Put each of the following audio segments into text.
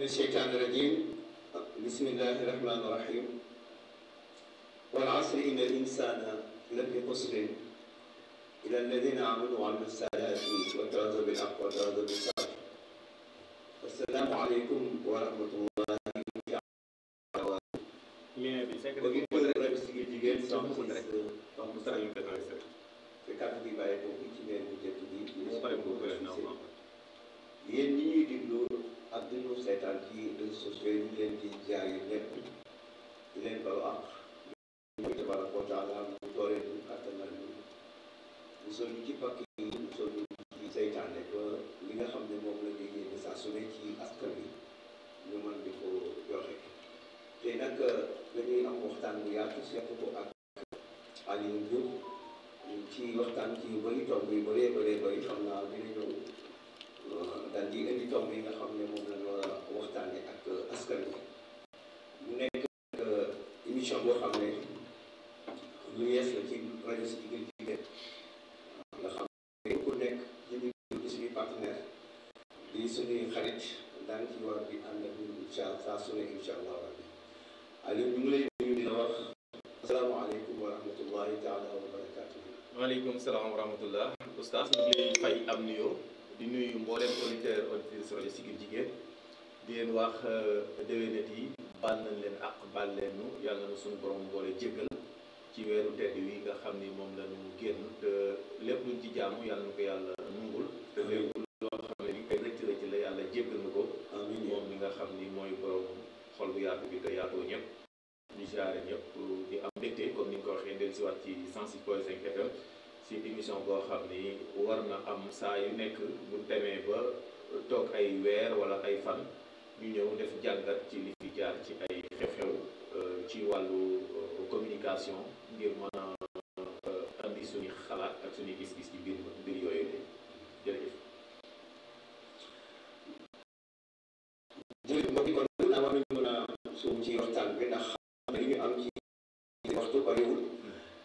الشيطان الرجيم بسم الله الرحمن الرحيم والعصر إن الإنسان لفي خسر إلى الذين آمنوا وعملوا الصالحات وتواصوا بالحق وتواصوا بالصبر السلام عليكم ورحمة الله yéen ñi ñuy déglu ak di ñu seetaan ci réseaux sociaux yi ñu leen di jaar yi lépp di leen balu àq ñu tabaraka wa taala mu dooree ñu kàttanal ñu musal ñu ci pakk yi musal ñu ci seytaane ba li nga xam ne moom la ñuy yéene saa su ne ci askan bi ñu mën di ko joxe te nag dañuy am waxtaan bu yaatu seq ko ak Aliou Diop ci waxtaan ci yu bëri tomb yu bëree xam naa dina ñëw daal di indi tomb yi nga xam ne moom la ñu war a waxtaanee ak askan wi mu nekk émission boo xam ne lu yees la ci rajo Siggil Jigéen nga xam ne ku nekk ñu ngi suñuy partenaire di suñuy xarit daan ci war di ànd ak ñun incha saa su ne incha allah rabbi Aliou ñu ngi lay nuyu di la wax asalaamaaleykum wa rahmatullahi taala wa barakatuh. waaleykum salaam wa rahmatullah oustaz ñu ngi lay fay am nuyoo di nuyu mboolem auditeur auditrice rajo Siggil Jigéen di leen wax déwénet yi baal nañ leen ak baal leen nu yàlla na suñu borom boole jéggal ci weeru tedd wi nga xam ni moom la ñu génn te lépp luñ ci jaamu yàlla na ko yàlla nungul te lépp loo xam ne ni koy rëcc la yàlla jéggal na ko moom mi nga xam ni mooy borom xol bu yaatu bi te yaatoo ñëpp ñu siyaare ñëpp di am mbégte comme ni nga ko waxee del si waat ci 106.5 FM ci émission boo xam ni war na am saa yu nekk bu demee ba toog ay weer wala ay fan ñu ñëw def jàngat ci li fi jaar ci ay xew-xew ci wàllu communication ngir mën a andi suñu xalaat ak suñu gis-gis ci mbir yooyu la jërëjëf. jërëjëf mbokk yi kon naa war nañu mën a suum ci waxtaan bi ndax xam ne li ñu am ci waxtu bariwul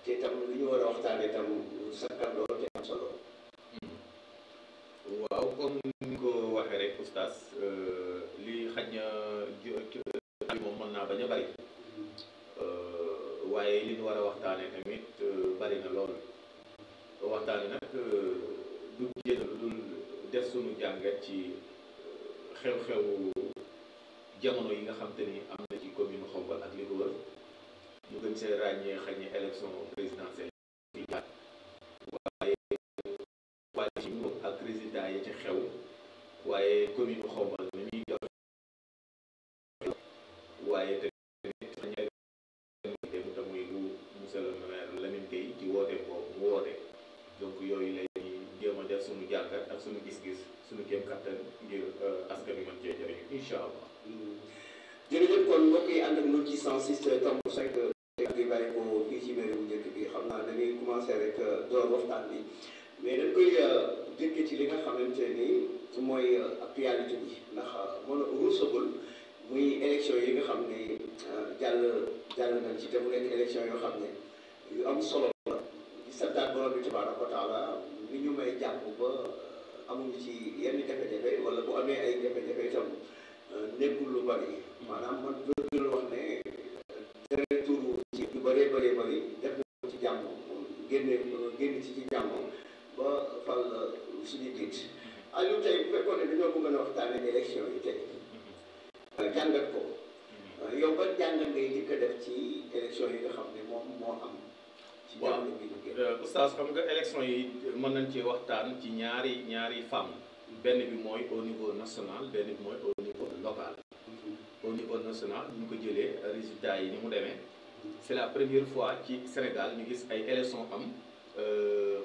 te tam li ñu war a waxtaanee tam sakkan lool te am solo. waaw comme ni ko waxee rek oustaz li xaj na moom mën naa bañ a bari waaye li ñu war a waxtaanee tamit bari na lool waxtaane nag du jël lu def suñu jàngat ci xew-xewu jamono yi nga xam te ni am na ci commune Xombol ak li ko wër ñu gën see ràññee xaj na élection présidentielle waaye ci moom ak résultat yi ci xew waaye commune Xombol ni muy def waaye tamit te muy lu monsieur le maire Lamine Gueye ci woote boobu mu woote donc yooyu lay jéem a def suñu jàngat ak suñu gis-gis suñu kéem kattan ngir askan wi mën cee jëriñu incha allah. jërëjëf kon mbokk yi ànd ak ñun ci 106.5 di bàyyi ko fii ci mairie bu njëkk bi xam naa dañuy commencé rek door waxtaan bi mais dañ koy dëkk ci li nga xamante ni mooy actualité bi ndax mën a ruusagul muy élection yi nga xam ne jàll nañ ci te mu nekk élection yoo xam ne yu am solo la di santaat borom bi tabaaraka wa taala li ñu may jàpp ba amuñu ci yenn jafe-jafe wala bu amee ay jafe-jafe itam nekkul lu bari maanaam man bëgg wax ne tere turu ci yu bëree bëri def na ci jàmm génn ci jàmm ba fal suñu jiit Aliou tey bu fekkoon ne dañoo bëgg a waxtaanee élection yi tey jàngat ko yow ban jàngat ngay njëkk a def ci élection yi nga xam ne moom moo am ci jamono bi ñu génn. oustaz xam nga élection yi mën nañ ci waxtaan ci ñaari fànn benn bi mooy au niveau national benn bi mooy au niveau local. Au niveau national ñu ko jëlee résultats yi ni mu demee c'est la première fois ci Sénégal ñu gis ay élections am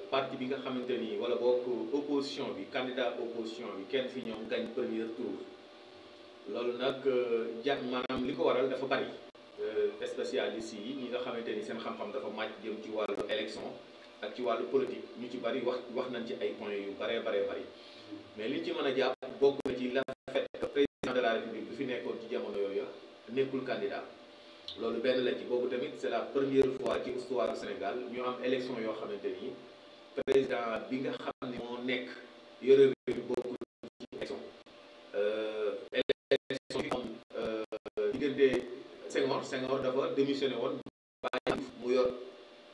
parti bi nga xamante ni wala bokk opposition bi candidat opposition bi kenn fi ñoom gañ premier tour loolu nag maanaam li ko waral dafa bari spécialiste yi ñi nga xamante ni seen xam-xam dafa màcc jëm ci wàllu élection ak ci wàllu politique ñu ci bari wax nañ ci ay points yu bari mais liñ ci mën a jàpp bokk na ci la fait que président de la république bi fi nekkoon ci jamono yooyu nekkul candidat loolu benn la ci boobu tamit c'est la première fois ci histoire du Sénégal ñu am élection yoo xamante ni président bi nga xam ne moo nekk yore réew mi bokkul ci élection yi am diggante Senghor dafa démissionné woon bàyyi mu yor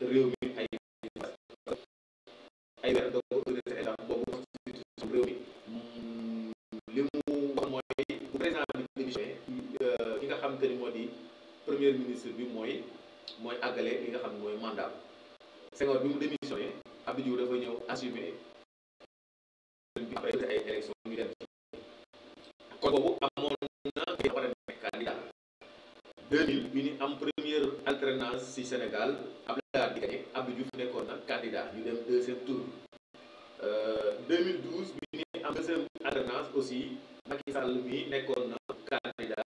réew mi ay weer doo ko autorisé état boobu constitution réew mi li mu wax mooy bu président bi démissionné ki nga xamante ni moo di premier ministre bi mooy àggale li nga xam ne mooy mandat Senghor bi mu démissionné Abdou Diouf dafa ñëw assumer bi ay élection ñu dem ci kon boobu amoon na war a nekk candidat 2000 bi ñu am première alternance ci Sénégal Abdoulaye di gagné Abdou Diouf nekkoon na candidat ñu dem deuxième tour 2012 bi ñu am deuxième alternance aussi Macky Sall mi nekkoon na candidat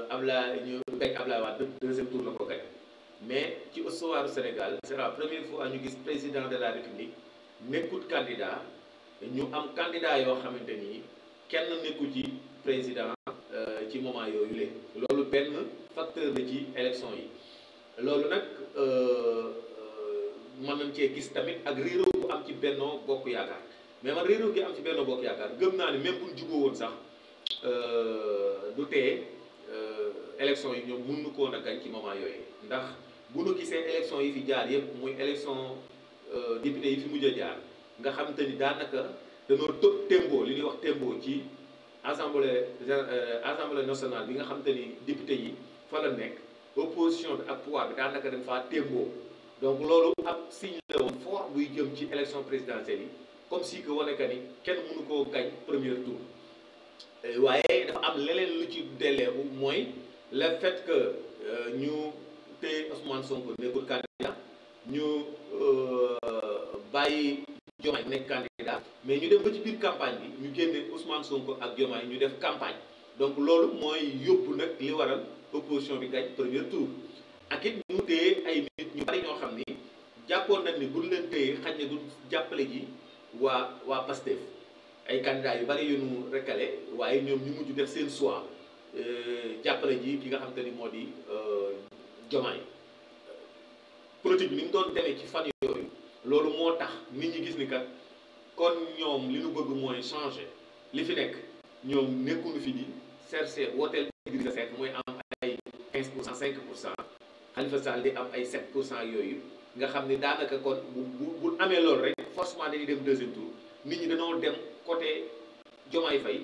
Abdoulaye ñu gañ Abdoulaye Wade deuxième tour la ko gañ mais ci histoire du Sénégal c'est la première fois ñu gis président de la République nekkut candidat ñu am candidat yoo xamante ni kenn nekku ci président ci moment yooyu léegi loolu benn facteur la ci élection yi loolu nag mën nañ cee gis tamit ak réeróo bu am ci Benno Bokk Yaakaar mais man réeróo gi am ci Benno Bokk Yaakaar gëm naa ne même buñ juboo woon sax du tee élection yi ñoom mun nu koon a gañ ci moment yooyu ndax bu nu gisee élection yi fi jaar yëpp muy élection député yi fi mujj a jaar nga xam te ni daanaka dañoo témboo li ñuy wax témboo ci assemblée nationale bi nga xam te ni député yi fa la nekk opposition bi ak pouvoir bi daanaka dañ faa témboo donc loolu ab signe la woon fort buy jëm ci élection présidentielle yi comme si que wane que ni kenn mënu koo gañ premier tour waaye dafa am leneen lu ci delleeku mooy le fait que ñu téye Ousmane Sonko nekkul candidat ñu bàyyi Diomaye nekk candidat mais ñu dem ba ci biir campagne bi ñu génne Ousmane Sonko ak Diomaye ñu def campagne donc loolu mooy yóbbu nag li waral opposition bi gañ premier tour ak it ñu téye ay nit ñu bari ñoo xam ni jàppoon nañ ni buñ leen téye xaj na du jàppale ji waa Pastef ay candidats yu bari yu ñu recalé waaye ñoom ñu mujj def seen choix jàppale ji ki nga xam te ni moo di Diomaye politique bi ni mu doon demee ci fan yooyu loolu moo tax nit ñi gis ni kat kon ñoom li ñu bëgg mooy changer li fi nekk ñoom nekkuñu fi di chercher wooteel Idrissa Seck mooy am ay 15% 5% Khalifa Sall di am ay 7% yooyu nga xam ni daanaka kon bu amee loolu rek forcément dañuy dem deuxième tour nit ñi dañoo dem côté Diomaye Faye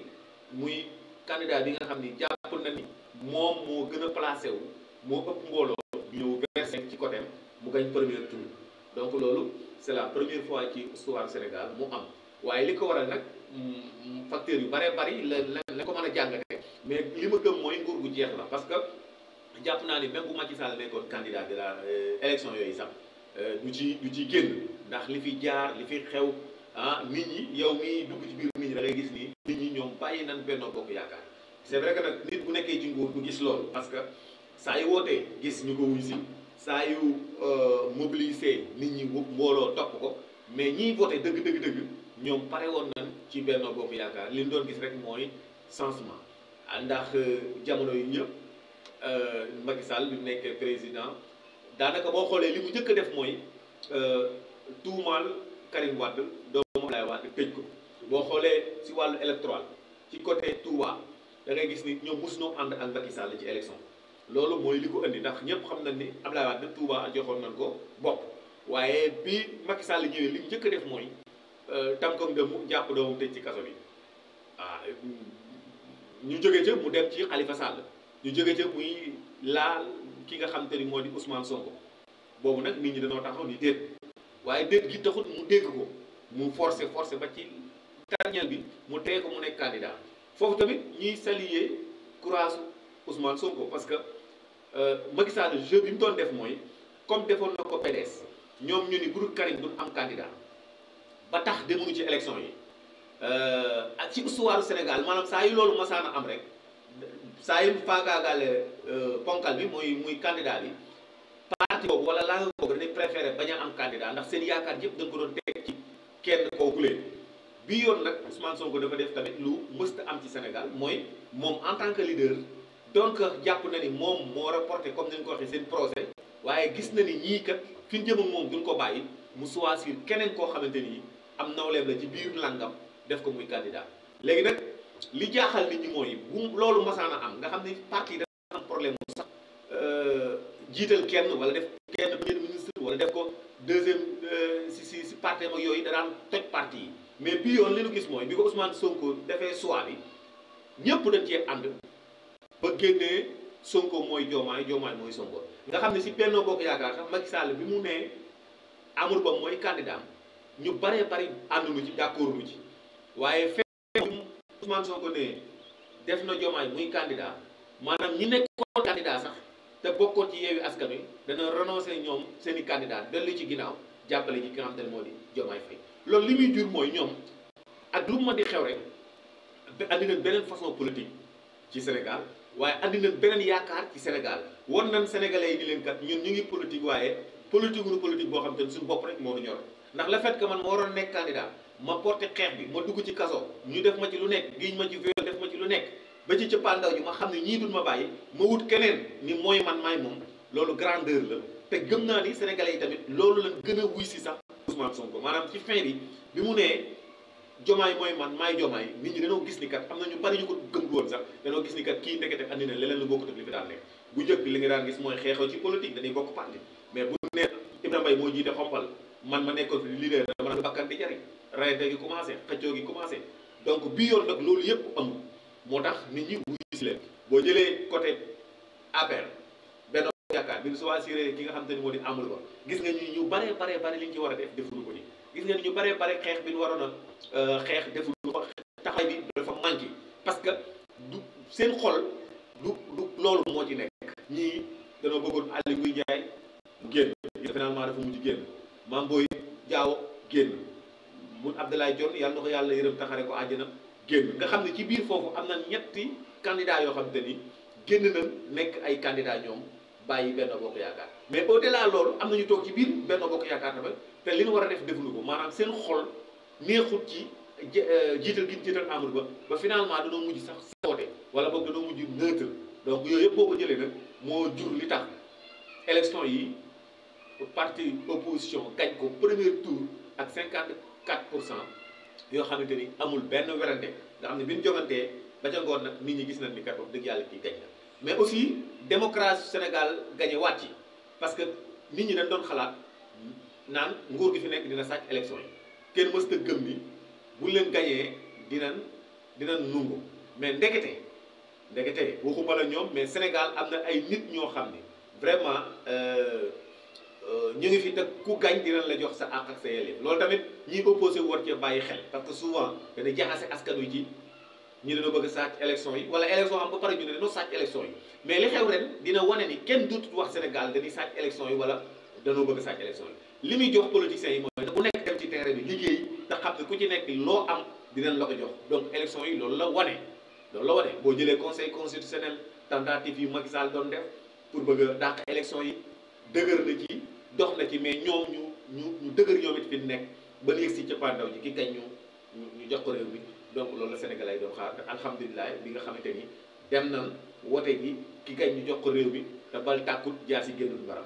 muy candidat bi nga xam ni jàpp na ni moom moo gën a placé wu moo ëpp mbooloo ñëw versé ci côté mu gañ premier tour donc loolu c'est la première fois ci histoire Sénégal mu am waaye li ko waral nag facteurs yu bare bari la ko mën a jàngate mais li ma gëm mooy nguur gu jeex la parce que jàpp naa ni même bu Macky Sall nekkoon candidat de la élection yooyu sax du ci génn ndax li fi jaar li fi xew nit ñi yow mi dugg ci biir nit ñi da ngay gis ni nit ñi ñoom bàyyi nañ Benno Bokk Yaakaar c'est vrai que nag nit bu nekkee ci nguur du gis loolu parce que saa yu wootee gis ñu ko wuy si saa yu mobiliser nit ñi mbooloo topp ko mais ñiy voté dëgg ñoom pare woon nañ ci Benno Bokk Yaakaar li ñu doon gis rek mooy changement ndax jamono yu ñëpp Macky Sall bi mu nekkee président daanaka boo xoolee li mu njëkk a def mooy tuumaal Karim Wade doomu Abdoulaye Wade tëj ko boo xoolee si wàllu électoral ci côté Touba da ngay gis ni ñoom mosuñoo ànd ak Macky Sall ci élection loolu mooy li ko indi ndax ñëpp xam nañ ni Abdoulaye Wade Touba joxoon nañ ko bopp waaye bi Macky Sall ñëwee li mu njëkk a def mooy tànkam dem mu jàpp doomu tëj ci kaso bi ñu jóge ca mu dem ci Khalifa Sall ñu jóge ca muy laal ki nga xam te ni moo di Ousmane Sonko boobu nag nit ñi dañoo taxaw ni déet waaye déet gi taxut mu dégg ko mu forcé ba ci dernier bi mu teye ko mu nekk candidat foofu tamit ñuy saluer courage Ousmane Sonko parce que Macky Sall jeu bi mu doon def mooy comme defoon na ko PDS ñoom ñu ni groupe Karim duñ am candidat ba tax demuñu ci élection yi ak ci histoire Sénégal maanaam saa yu loolu masaana am rek saa yu faagaagaale ponkal bi muy candidat bi parti boobu wala laa nga boobu dañuy préféré bañ a am candidat ndax seen yaakaar yëpp dañ ko doon teg ci kenn kooku leen bii yoon nag Ousmane Sonko dafa def tamit lu mësta am ci Sénégal mooy moom en tant que leader donc jàpp na ni moom moo reporté comme ni ñu ko waxee seen procès waaye gis na ni ñii kat fi ñu jëm ak moom duñ ko bàyyi mu choisir keneen koo xamante ni am nawleem la ci biir langam def ko muy candidat léegi nag li jaaxal nit ñi mooy bu loolu masaana am nga xam ni parti dafa am problème mu sax jiital kenn wala def kenn premier ministre wala def ko deuxième si parti ak yooyu da daan toj parti yi mais bii yoon li ñu gis mooy bi ko Ousmane Sonko defee choix bi ñëpp dañ cee ànd ba génnee Sonko mooy Diomaye Diomaye mooy Sonko nga xam ne si Benno Bokk Yaakaar sax Macky Sall bi mu nee Amadou Ba mooy candidat ñu baree bari ànduñu ci d'accord ñu ci waaye fekk Ousmane Sonko ne def na Diomaye muy candidat maanaam ñi nekkoon candidat sax te bokkoon ci Yewwi Askan Wi dana renoncer ñoom seen i candidat dellu ci ginnaaw jàppale ji ki nga xam te ne moo di Diomaye Faye loolu li muy jur mooy ñoom ak lu mu mën di xew rek andi nañ beneen façon politique ci Sénégal waaye andi nañ beneen yaakaar ci Sénégal wan nañ sénégalais yi di leen kat ñun ñu ngi politique waaye politique wu politique boo xam te ne suñu bopp rek moo ñu ñor ndax le fait que man ma waroon nekk candidat ma porté xeex bi ma dugg ci kaso ñu def ma ci lu nekk giñ ma ci viol def ma ci lu nekk ba ci cëppaandaw ji ma xam ne ñii duñ ma bàyyi ma wut keneen ni mooy man maay moom loolu grandeur la te gëm naa ni sénégalais yi tamit loolu lañ gën a wuy si sax Ousmane Sonko maanaam ci fin bi mu nee Diomaye mooy man maay Diomaye nit ñi dañoo gis ni kat am na ñu bari ñu ko gëm woon sax dañoo gis ni kat kii ndekete andi na leneen lu bokkut ak li fi daan nekk bu njëkk li nga daan gis mooy xeexoo ci politique dañuy bokk parti mais bu nee Ibra Mbaye moo jiite xompal man ma nekkoon fi leader dama naan bakkan di jariñ rayante gi commencé xëccoo gi commencé donc bii yoon nag loolu yëpp amul moo tax nit ñi wuyu si leen boo jëlee côté APR Benno Yaakaar bi ñu choisir ki nga xam te ni moo di Amadou Ba gis nga ñu bare li ñu ci war a def defuñu ko ni gis nga ni ñu bare xeex bi ñu waroon a xeex defuñu ko taxaw bi dafa manqué parce que du seen xol du loolu moo ci nekk ñii dañoo bëggoon Aly Ngouille Ndiaye mu génn finalement dafa mujj génn Mame Boye Diao génn mun Abdoulaye Dione yàlla na ko yàlla yërëm taxare ko àjjana génn nga xam ne ci biir foofu am na ñetti candidat yoo xam te ni génn nañ nekk ay candidat ñoom bàyyi Benno Bokk Yaakaar mais au delà loolu am na ñu toog ci biir Benno Bokk Yaakaar tamit te li ñu war a def defuñu ko maanaam seen xol neexut ci jiital gi jiital Amadou ba finalement dañoo mujj sax soote wala boog dañoo mujj neutre donc yooyu yëpp boo ko jëlee nag moo jur li tax élection yi parti opposition gañ ko premier tour ak 54% yoo xamante ni amul benn werante nga xam ne bi ñu jogantee ba ca ngoon nag nit ñi gis nañ ni kat wax dëgg yàlla kii gañ na mais aussi démocratie Sénégal gañe wàcc parce que nit ñi dañ doon xalaat naan nguur gi fi nekk dina sàcc élection yi kenn mësta gëm ni buñ leen gañee dinañ nungu mais ndekete waxuma la ñoom mais Sénégal am na ay nit ñoo xam ni vraiment ñu ngi fi te ku gañ dinañ la jox sa àq ak sa yelleef loolu tamit ñi opposé war cee bàyyi xel parce que souvent dana jaxase askan wi ci ñi dañoo bëgg a sàcc élection yi wala élection am ba pare ñu ne dañoo sàcc élection yi mais li xew ren dina wane ni kenn dootul wax Sénégal dañuy sàcc élection yi wala dañoo bëgg a sàcc élection yi li muy jox politiciens yi mooy da ku nekk dem ci terrain bi liggéey te xam ne ku ci nekk loo am dinañ la ko jox donc élection yi loolu la wane boo jëlee conseil constitutionnel tentative yu Macky Sall doon def pour bëgg a dàq élection yi dëgër na ci dox na ci mais ñoom ñu dëgër ñoom it fi nekk ba léegi si cappaandaw ji ki kañ ñu jox ko réew mi donc loolu la Sénégal ay doon xaar te alhamdulilah bi nga xamante ni dem na wote gi ki kañ ñu jox ko réew mi te bal tàkkut jaa si génnul baram.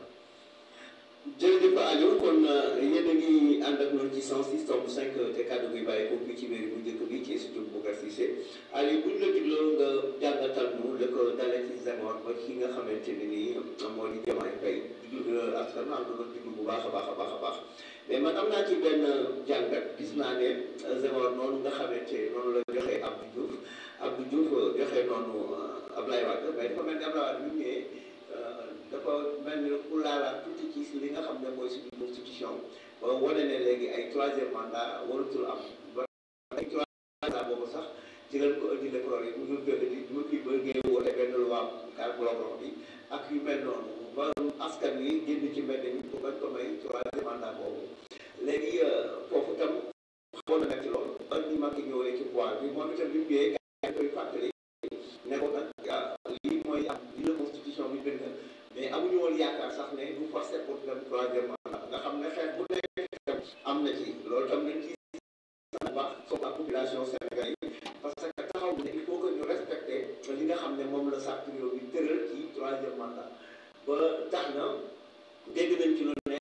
jërëjëf Aliou kon yéen a ngi ànd ak ñun ci 106.5 te kàddu gi bàyyi ko fii ci mairie bu njëkk bi ci studio Bougar Cissé Aliou bu ñu la digloo nga jàngatal ñu la ko dalee ci Senghor ba ki nga xamante ne nii moo di Diomaye Faye diglu askan maa ngi doon diglu bu baax a baax mais man am naa ci benn jàngat gis naa ne Senghor noonu nga xamante noonu la joxee Abdou Diouf joxee noonu Ablaye Wade mais dafa mel ni Ablaye Wade bi mu ñëwee dafa mel ni ku laalaat tuuti ci li nga xam ne mooy suñu constitution ba wane ne léegi ay troisième mandat waratul am ba ay troisième mandat boobu sax ci lañ ko indi le problème mu ngi indi mu ngi bëggee woote benn loi car bloquant bi ak yu mel noonu ba askan wi génn ci mbedd mi pour bañ ko may troisième mandat boobu léegi foofu tam xamoon na ci loolu ba ni Macky ñëwee ci pouvoir bi moom itam bi mu ñëwee gars koy fàttali ne ko nag lii mooy am li la constitution bi bind mais amuñu woon yaakaar sax ne du forcé pour dem troisième mandat nga xam ne xeex bu nekk am na ci loolu tam nañ ci bu baax comme la population sénégalaise yi parce que taxaw ne il faut que ñu respecter li nga xam ne moom la sàrt réew bi tëral ci troisième mandat ba tax na dégg nañ ci lu ne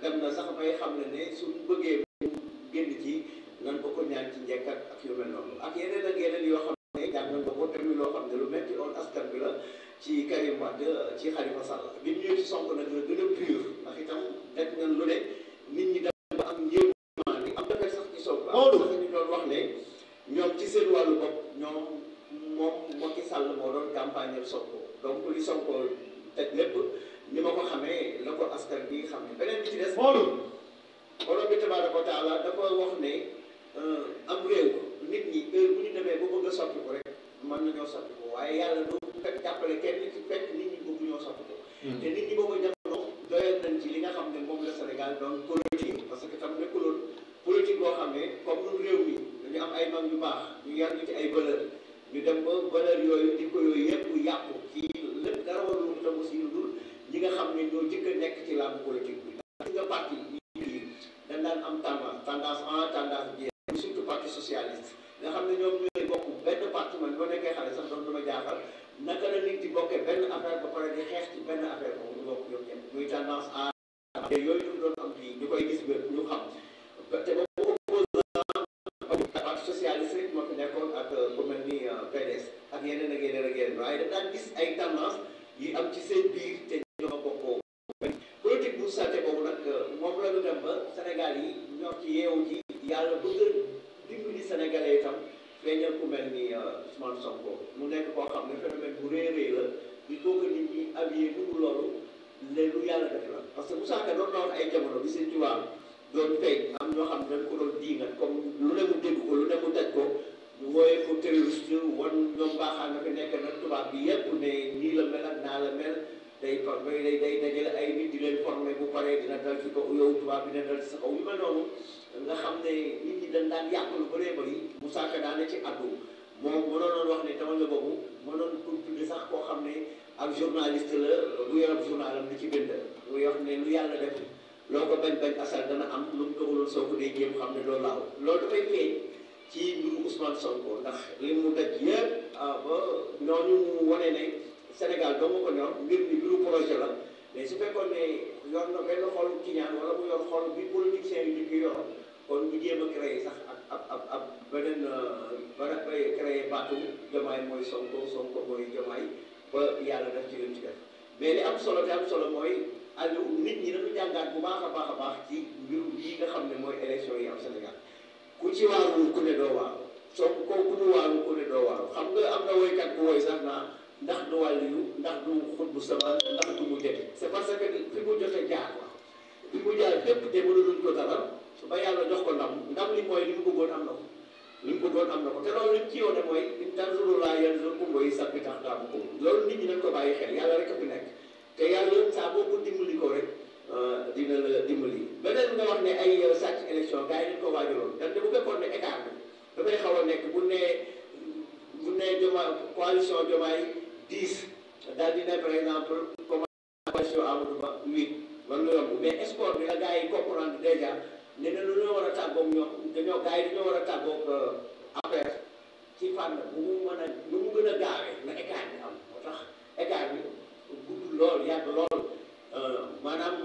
dem na sax may xam ne suñu bëggee génn ci nan ko ñaan ci njëkk ak yu mel noonu ak yeneen yoo xam ne jàng nañ ko tamit loo xam ne lu metti loon askan bi la ci Karim Wade ci Khalifa Sall bi ñu ñëwee ci Sonko nag la gën a pur ndax itam def nañ lu ne nit ñi dem ba am njéemaan bi am defee sax ci Sonko sax ñu doon wax ne ñoom ci seen wàllu bopp ñoom moom Macky Sall moo doon campagne Sonko donc li Sonko teg lépp ni ma ko xamee la ko askan bi xam ne beneen bi ci des borom bi tabaaraka wa taala dafa wax ne am réew nit ñi heure bu ñu demee ba bëgg a soppi ko rek mën nañoo soppi ko waaye yàlla du fekk jàppale kenn ci fekk nit ñi bëgg ñoo soppi ko te nit ñi boobu jamono doyal nañ ci li nga xam ne moom la Sénégal doon politique parce que tam nekkuloon politique boo xam ne comme ñun réew mi dañu am ay mag yu baax ñu yar ñu ci ay valeur ñu dem ba valeur yooyu di ko yooyu yëpp yàqu ci lépp dara warul tam aussi lu dul ñi nga xam ne ñoo jëkk a nekk ci làmb politique bi ndax nga parti yi dañ daan am tendance A tendance B surtout parti socialiste nga xam ne ñoom ñooy bokk benn parti man boo nekkee xale sax doon dama jaaxal naka la nit di bokkee benn affaire ba pare di xeex ci benn affaire boobu ñu bokk ñoom ñëpp muy tendance A yooyu ñu doon am fii ñu koy gis ba ñu xam te boobu opposant parti socialiste rek moo fi nekkoon ak ku mel ni PDS ak yeneen waaye dañ daan gis ay tendance yi am ci seen biir te ñoo bokkoo politique bu salte boobu nag moom la ñu dem ba Sénégal yi ñoo ci yeewu ci yàlla bëgg a dimbali Sénégalais itam feeñal ku mel ni Ousmane Sonko mu nekk koo xam ne phénomène bu rëy la il faut que nit ñi habillé dugg loolu léegi lu yàlla def la parce que bu saaka doon na woon ay jamono bi seen tubaab doon feeñ am ñoo xam ne dañ ko doon diingat comme lu ne mu dégg ko lu ne mu daj ko ñu wooyee ko terroriste wan ñoom baaxaan na fi nekk nag tubaab bi yépp ne nii la mel ak naa la mel day dajale ay nit di leen formé bu paree dina dal ci kaw yow tubaab bi dina dal ci sa kaw yu mel noonu nga xam ne nit ñi dañ daan yàq lu bëree bëri mu saaka daane ci addu moom mënoon wax ne jamono boobu mënoon pour tudde sax koo xam ne ak journaliste la bu yorab journalam di ci bind lu wax ne lu yàlla def loo ko bañ asal dana am lu mu dogaloon soo ko dee jéem xam ne loolu laaw loolu dafay feeñ ci mbiru Ousmane Sonko ndax li mu daj yëpp ba ñooñu mu wane ne Sénégal doo ko ñor mbir mi mbiru projet la mais su fekkoon ne yor na benn xol ci ñaan wala mu yor xol bi politiciens yi di ko yor kon ñu jéem a créé sax ab beneen ba créé baatu Diomaye mooy Sonko mooy Diomaye ba yàlla def ci leen ci def mais li am solo te am solo mooy Aliou nit ñi dañu jàngaat bu baax a baax ci mbiru yi nga xam ne mooy élection yi am Sénégal ku ci waaru ku ne doo waaru Sonko ku ñu waaru ku ne doo waaru xam nga am na woykat bu woy sax naa ndax du wàllu ndax du xut bu sama ndax du mu jëte c'est parce que fi mu jotee jaar quoi fi mu jaar lépp te mënuluñ ko dara ba yàlla jox ko ndam li mooy li mu bëggoon am na ko te loolu li mu ci yoone mooy in tanzurullah yanzurkum yi sappi tax daamu ko loolu nit ñi nañ ko bàyyi xel yàlla rek a fi nekk te yàlla saa boo ko dimbali ko rek dina la dimbali beneen nga wax ne ay sàcc élection gars yi dañ ko waajaloon dañ ne bu fekkoon ne écart bi dafay xaw a nekk bu nee Diomaye coalition Diomaye 10 daal di ne par exemple coalition Amadou Ba 8 man lu yomb mais sport bi la gars yi comprendre déjà ne na lu ñoo war a tàggoog ñoom dañoo gars yi dañoo war a tàggoog affaire ci fànn bu mu gën a gaawee na écart bi am moo tax écart bi gudd lool yàgg lool maanaam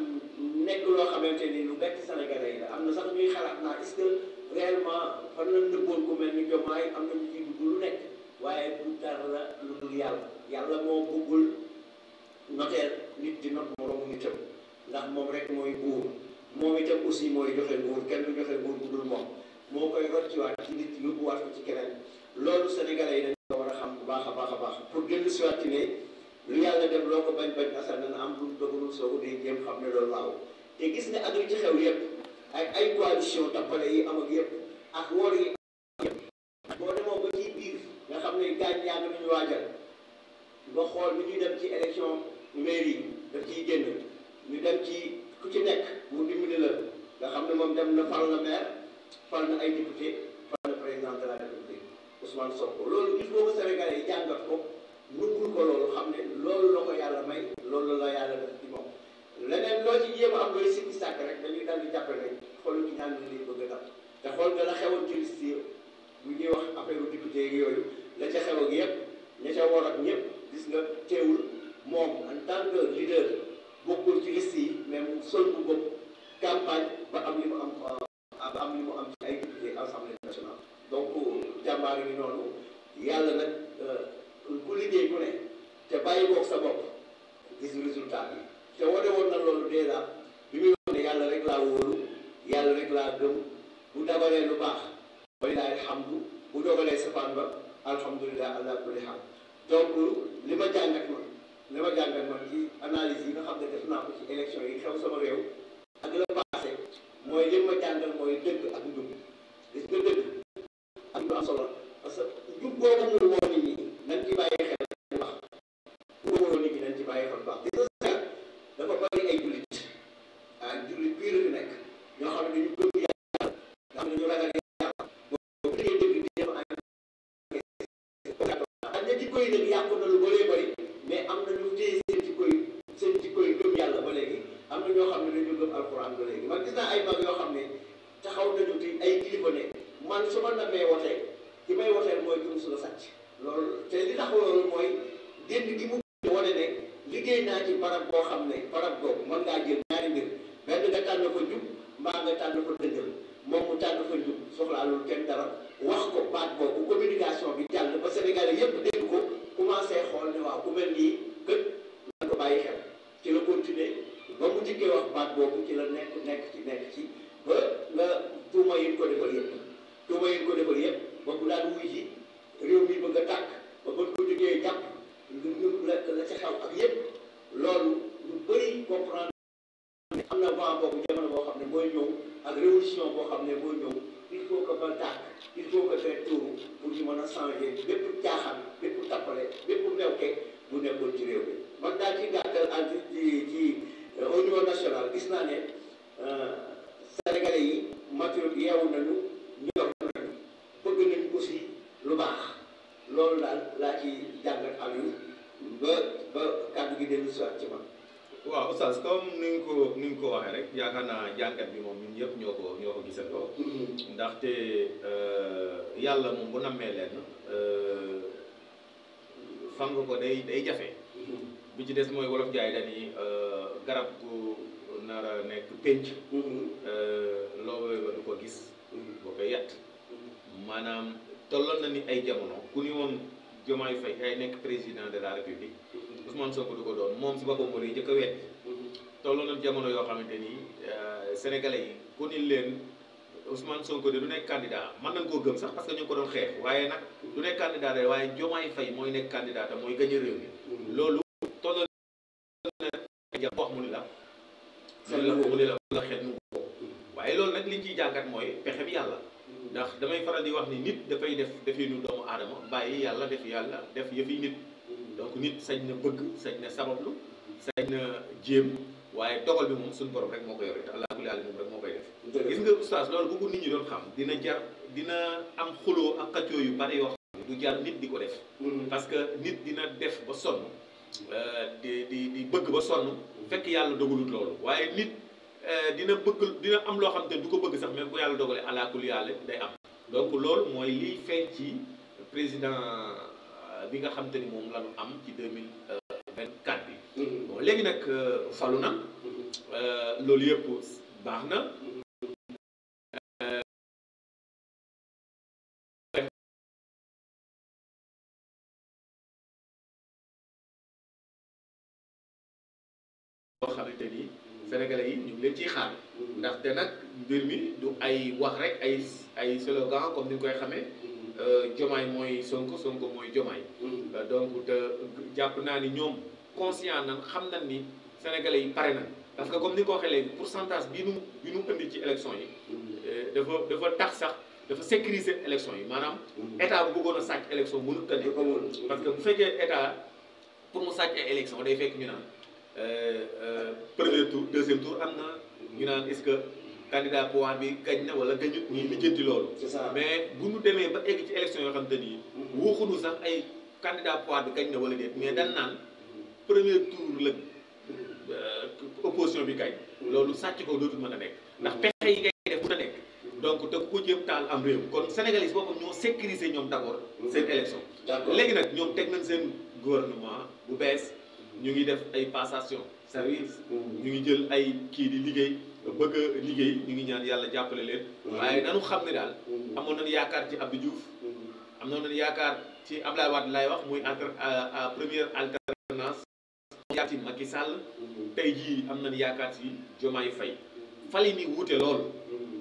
nekk loo xamante ni lu bett Sénégalais yi la am na sax ñuy xalaat naa est-ce que réellement fan la nëbboon ku mel ni Diomaye am na ñu ciy dugg lu nekk waaye du dara la lu dul yàlla moo bëggul noter nit di not moroomu nitam ndax moom rek mooy buur moom itam aussi mooy joxe nguur kenn du joxe nguur bu dul moom moo koy rocciwaat ci nit yóbbuwaat ko ci keneen loolu Sénégalais yi dañ ko war a xam bu baax a baax pour dellu siwaat ci ne lu yàlla def loo ko bañ asal dana am lu dogalul soo ko dee jéem xam ne loolu laaw te gis ne ak li ci xew yëpp ak ay coalition tappale yi am ak yëpp ak wor yi yëpp boo demoo ba ci biir nga xam ne gaañ yaa ngi nañu waajal nga xool ni ñuy dem ci élection mairie daf ciy génn ñu dem ci ku ci nekk mu dimbali la nga xam ne moom dem na fal na maire fal na ay député fal na président de la République Ousmane Sonko loolu il faut que Sénégalais yi jàngat ko nungul ko loolu xam ne loolu la ko yàlla may loolu la yàlla def ci moom leneen loo ci jéem a am looy sikki sàkk rek dañuy dal di jàppe ne xoolu ci ñaan li bëgg a dal te xool nga la xewoon ci liste yi bu ñuy wax affaire député yi yooyu la ca xew ak yëpp ña ca war ak ñëpp gis nga teewul moom en tant que leader bokkul ci liste yi mais mu sol bu bopp campagne ba am li mu am ci ay député assemblée nationale. donc jàmbaar yi noonu yàlla nag ku liggéey ku ne te bàyyi koog sa bopp gis résultat bi te wane woon na loolu dèjà bi muy wax ne yàlla rek laa wóolu yàlla rek laa gëm bu dabalee lu baax walilahi alhamdu bu dogalee safaan ba alhamdulilah ala kulli haal. donc li ma jàngat man ci analyse yi nga xam ne def naa ko ci élection yi xew sama réew ak la passé mooy li ma jàngal mooy dëgg ak njub gis nga dëgg ak njub am solo parce que njub boobu mu woo nit ñi nañ ci bàyyi xel bu baax bu woo nit ñi nañ ci bàyyi xel bu baax gis nga Sénégal dafa bari ay jullit jullit biir fi nekk ñoo xam ne dañu gëm yàlla nga xam ne ñu ragal yàlla boobu liggéey dëgg di dem ak ne jikko yi nag yàqu na lu bëree bëri mais am na ñu téye seen jikko yi gëm yàlla ba léegi am na ñoo xam ne dañu gëm alxuraan ba léegi man gis naa ay mag yoo xam ne taxaw nañu ci ay kilifa ne man su ma namee wotee ki may woteel mooy gëm su la sàcc loolu te li tax loolu mooy dénd gi mu wane ne liggéey naa ci barab boo xam ne barab boobu mën ngaa jël ñaari mbir benn nga tànn fa jub mbaa nga tànn fa dëngal moom mu tànn fa jub soxlaalul kenn dara wax ko baat boobu communication bi jàll ba Sénégalais yépp dégg ko commencé xool ne waaw ku mel nii kët nañ ko bàyyi xel ci la continuer ba mu dikkee wax baat boobu ci la nekk ci ba nga tuuma yi ko defal yépp ba bu daan wuy ji réew mi bëgg a tàkk ba ba ko dikkee jàpp la ca xew ak yépp loolu ñu bëri comprendre am na vent boobu jamono boo xam ne mooy ñëw ak révolution boo xam ne mooy ñëw il faut que ba tàkk il faut que faire tour pour ñu mën a changer bépp caaxaan bépp tappale bépp mbewte bu nekkoon ci réew mi man daal ci gàttal ak ci au niveau national gis naa ne Sénégalais yi mature yeewu nañu ñor nañu bëgg nañu aussi lu baax loolu daal laa ci jàngat Aliou ba kàddu gi dellu soit ci man. waaw oustaz comme ni nga ko waxee rek yaakaar naa jàngat bi moom ñun ñëpp ñoo ko gisandoo. ndaxte yàlla moom bu nammee leen fang ko day jafe. bi ci des mooy wolof jaay dañuy garab gu nar a nekk pénc. loo ba du ko gis. boo koy yàtt maanaam tolloon na ni ay jamono ku ni woon Diomaye Faye ay nekk président de la République. Ousmane Sonko du ko doon moom si boppam moo lay njëkk a wet tolloon na jamono yoo xamante ni sénégalais yi ku ni leen Ousmane Sonko de du nekk candidat mën nañ koo gëm sax parce que ñu ngi ko doon xeex waaye nag du nekk candidat de waaye Diomaye Faye mooy nekk candidat te mooy gagné réew mi loolu tolloon na jam wax mu ni la xet mu ko waaye loolu nag liñ ciy jàngat mooy pexe bi yàlla ndax damay faral di wax ni nit dafay def definu doomu aadama bàyyi yàlla def yëfi nit donc nit sañ na bëgg sañ na sabablu sañ na jéem waaye dogal bi moom suñu borom rek moo ko yore te allah kulli àll moom rek moo koy def. gis nga oustaz loolu bu ko nit ñi doon xam dina am xuloo ak xaccoo yu bari yoo xam ne du jar nit di ko def. parce que nit dina def ba sonn di bëgg ba sonn fekk yàlla dogalut loolu waaye nit dina am loo xam te du ko bëgg sax même bu yàlla dogalee allah kulli àll day am donc loolu mooy liy feeñ ci président. bi nga xam te ni moom la ñu am ci 2024 bi. bon léegi nag falu na loolu yëpp baax na. boo xamante ni sénégalais yi ñu ngi leen ciy xaar ndaxte nag mbir mi du ay wax rek ay slogan comme ni nga koy xamee. Diomaye mooy Sonko mooy Diomaye. donc te jàpp naa ni ñoom conscient nan xam nañ ni sénégalais yi pare nañ parce que comme ni ko waxee léegi pourcentage bi nu indi ci élection yi. dafa tax sax dafa sécuriser élection yi maanaam. état bu bëggoon a sàcc élection mënut a ne parce que bu fekkee état pour mu sàcc ay élection day fekk ñu naan premier tour deuxième tour am na ñu naan est-ce que candidat pouvoir bi gañ na wala gañut ñuy lijjanti loolu. mais bu ñu demee ba egg ci élection yoo xam te ni waxuñu sax ay candidat pouvoir bi gañ na wala déet mais dañ naan premier tour la opposition bi gañ loolu sàcc ko dootul mën a nekk ndax pexe yi ngay def mën a nekk donc te ku ko jéem taal am réew kon sénégalais yi boppam ñoo sécuriser ñoom d'abord seen élection léegi nag ñoom teg nañ seen gouvernement bu bees ñu ngi def ay passation service ñu ngi jël ay kii di liggéey bëgg a liggéey ñu ngi ñaan yàlla jàppale leen waaye nanu xam ne daal amoon nañu yaakaar ci Abdou Diouf am nañu yaakaar ci Abdoulaye Wade lay wax muy première alternance yaakaar ci Macky Sall tey jii am nañu yaakaar ci Diomaye Faye fali ni wuute loolu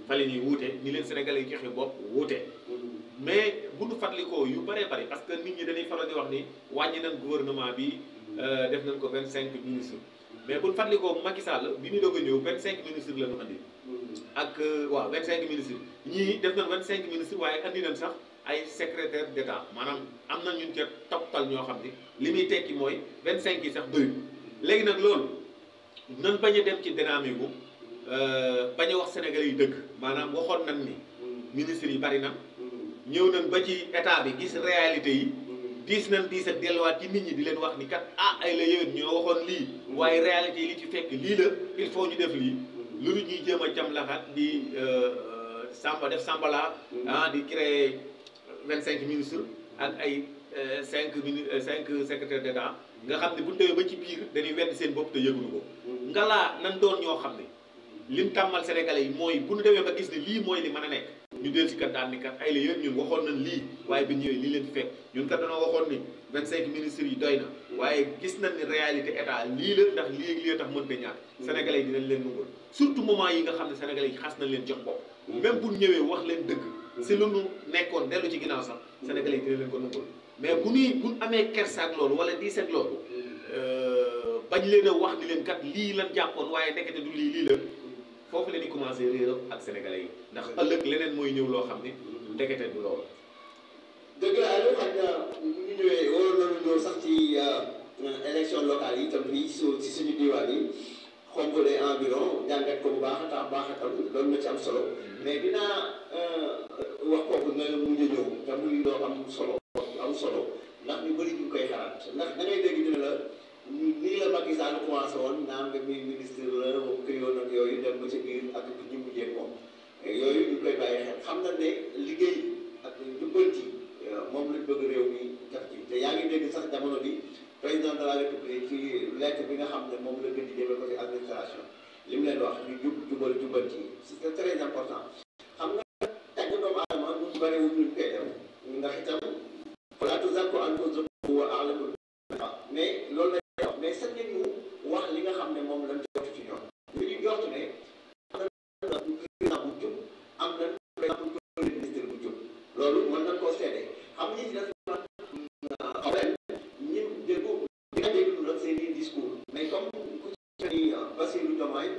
fali ni wuute ni leen sénégalais yi joxe bopp wuute mais bu ñu fàttalikoo yu bëree bëri parce que nit ñi dañuy faral di wax ni wàññi nañ gouvernement bi def nañ ko 25 ministres mais bu ñu fàttalikoo Macky Sall bi ñu doog a ñëw 25 ministres la ñu andi ak waaw 25 ministres ñii def nañ 25 ministres waaye andi nañ sax ay secrétaire d'état maanaam am na ñun ca toppal ñoo xam ni li muy tekki mooy 25 yi sax doyul léegi nag loolu nan bañ a dem ci dynamique bu bañ a wax sénégalais yi dëgg maanaam waxoon nañ ni ministres yi bari na ñëw nañ ba ci état bi gis réalité yi diis nañ diis ak delluwaat ci nit ñi di leen wax ni kat ay la yéwén ñoo waxoon lii waaye réalité yi li ci fekk lii la il faut ñu def lii lu ñuy jéem a cam laxat di samba def sambala di créer 25 ministres ak ay 5 secrétaires d'état nga xam ne bu ñu demee ba ci biir dañuy wedd seen bopp te yëgunu ko ngalaa nan doon ñoo xam ne lim tàmmal sénégalais yi mooy bu ñu demee ba gis ne lii mooy li mën a nekk ñu del si kat daan ni kat ay la yéen ñun waxoon nañ lii waaye bi ñëwee lii leen fi fekk ñun kat dañoo waxoon ni 25 ministres yi doy na waaye gis nañ ni réalité état lii la ndax lii ak lii tax mënta ñàkk sénégalais yi dinañ leen nungul surtout moment yi nga xam ne sénégalais yi xas nañ leen jox bopp même bu ñëwee wax leen dëgg si lu nu nekkoon dellu ci ginnaaw sax sénégalais yi dinañ leen ko nungul mais bu amee kersaak loolu wala diiseeg loolu bañ leen a wax ni leen kat lii lan jàppoon waaye nekkate du lii la foofu la ñuy commencé réer ak sénégalais yi ndax ëllëg leneen mooy ñëw loo xam ne ndekete du loolu. dëgg la Aliou xam na ñu ñëwee waroon nañu ñëw sax ci élection locale yi itam fii ci suñu diwaan yi xombale environ jàngat ko bu baax a tax baax a tam loolu na ci am solo mais dinaa wax kooku nga mujj a ñëw te muy loo am solo ndax ñu bëri ñu koy xalaat ndax da ngay dégg ñu ne la nii la Macky Sall commencé woon naan nga muy ministre la ko yoon ak yooyu dem ba ca biir ak ñu mujjee moom yooyu ñu koy bàyyi xel xam na ne liggéey ak jubbanti moom lañ bëgg réew mi def ci te yaa ngi dégg sax jamono bi président de la république ci lettre bi nga xam ne moom la gën di jëmee ko ci administration li mu leen wax ñu jubal jubbanti c'est très important xam nga tàgg doomu aadama ñu bëriwul ñu koy def ndax itam wala tuzakku anfusakum huwa a'lamu mais loolu la wax mais sax ñu wax li nga xam ne moom lañ jot ci ñoom ñu ñu jot ne am na président bu jub am na président bu ministre bu jub loolu mën nañ koo seede xam ñi ci def xaw leen ñi déggu dina déglu nag seen i discours mais comme ku ci mel ni Bassirou Diomaye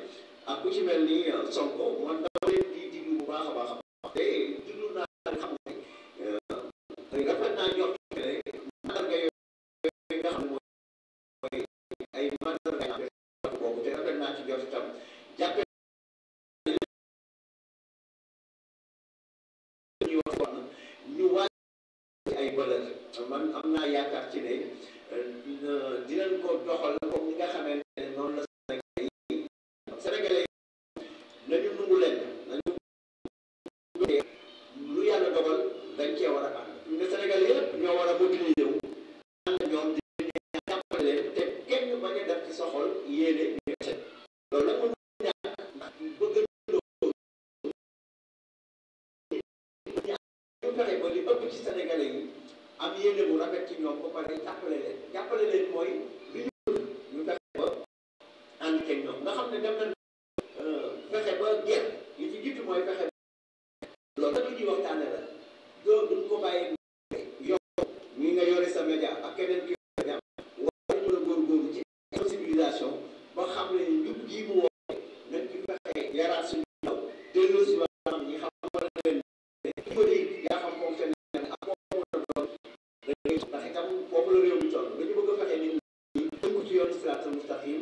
ak ku ci mel ni Sonko man dama leen di diglu bu baax a baax te diglu naa xam ne rafet naa jox ne mandarga yooyu nga xam ne mooy ay mandarga boobu te rafet naa ci jot itam jàppe ñuy wax kon ñu wàññi ay valeur man am naa yaakaar ci ne dinañ ko doxal comme ni nga xamante ne noonu la Sénégalais yi nañu nungu leen nañu lu yàlla dogal dañ cee war a ànd ne Sénégalais yëpp ñoo war a mobiliser wu ànd ñoom di jàppale leen te kenn bañ a def ci sa xol yéene ñu set loolu nag mënu ñàkk ndax bëgg ñu fexe ba li ëpp ci Sénégalais yi am yéene bu rafet ci ñoom ba pare jàppale leen mooy li ñu bëgg ñu fexe ba ànd ceeg ñoom nga xam ne dem nañ fexe ba guerre li ci jiitu mooy fexe loolu nag lu ñuy waxtaane la duñ ko bàyyi yow ñi nga yore sa média ak keneen ki média war mën a góorgóorlu ci sensibilisation ba xam ne njub gii mu woote nañ ci fexe yaraat suñu ndaw delloo si maanaam ñi xam leen bëri yaa xam moom feneen ak moom mën a doon ndax itam foofu la réew mi toll dañu bëgg a fexe nit ñi tënku ci yoonu siraatal mustaqim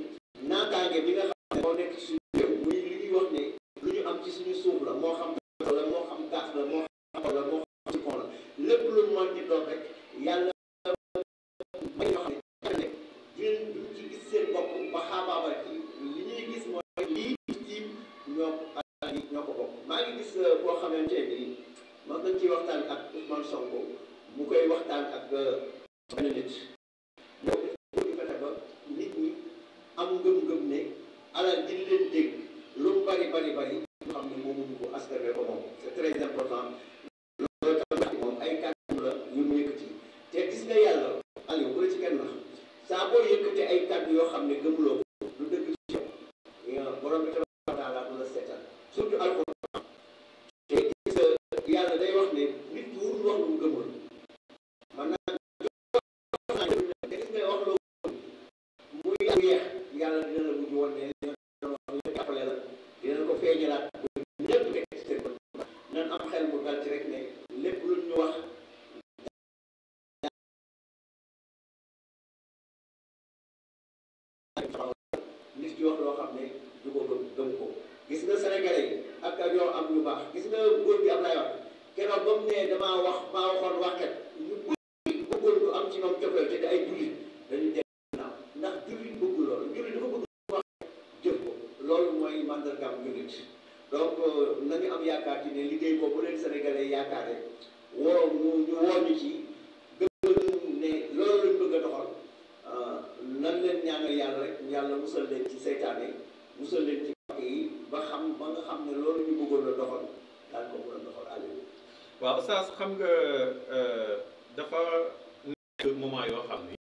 waxtaan ak Ousmane Sonko mu koy waxtaan ak benn nit donc ñu fexe ba nit ñi am ngëm-ngëm ne alal ji leen dégg lu mu bari ñu xam ne moomuñu ko askan wi ko moom c'est très important loolu tamit moom ay kàddu la yu mu yëkkati te gis nga yàlla Aliou bu la ci kenn wax saa boo yëkkati ay kàddu yoo xam ne gëmuloo ko du dëgg ci yow borom bi tabaaraka wa taala du la seetal surtout alxuraan te gis nga yàlla day wax ne nit ki wut wax lu mu gëmul man naa te gis nga wax loo muy yeex yàlla dina la mujj woon ne ñu jàppale la dina ko feeñalaat ñëpp nekk ci seen bët nan am xel mu dal ci rek ne lépp lu ñu wax nit ki wax loo xam ne du ko gëm ko gis nga sénégalais yi ak ñoo am ñu baax gis nga góor gi am lay wax keroog ba mu ne damaa waxoon waxkat ñu bëggoon du am ci ñoom cofeel te ay jullit dañu dee naaw ndax jullit bëggul loolu jullit dafa bëgg wax jëf ko loolu mooy mandargaam jullit donc nañu am yaakaar ci ne liggéey boobu leen sénégalais yaakaare ñu woo ñu ci gëm ne loolu lañ bëgg a doxal nan leen ñaanal yàlla rek yàlla musal leen ci seytaane musal leen ci pakk yi ba nga xam ne loolu ñu bëggoon a doxal daal ko mën a doxal Aliou. waaw Oustaz xam nga dafa nekk moment yoo xam ni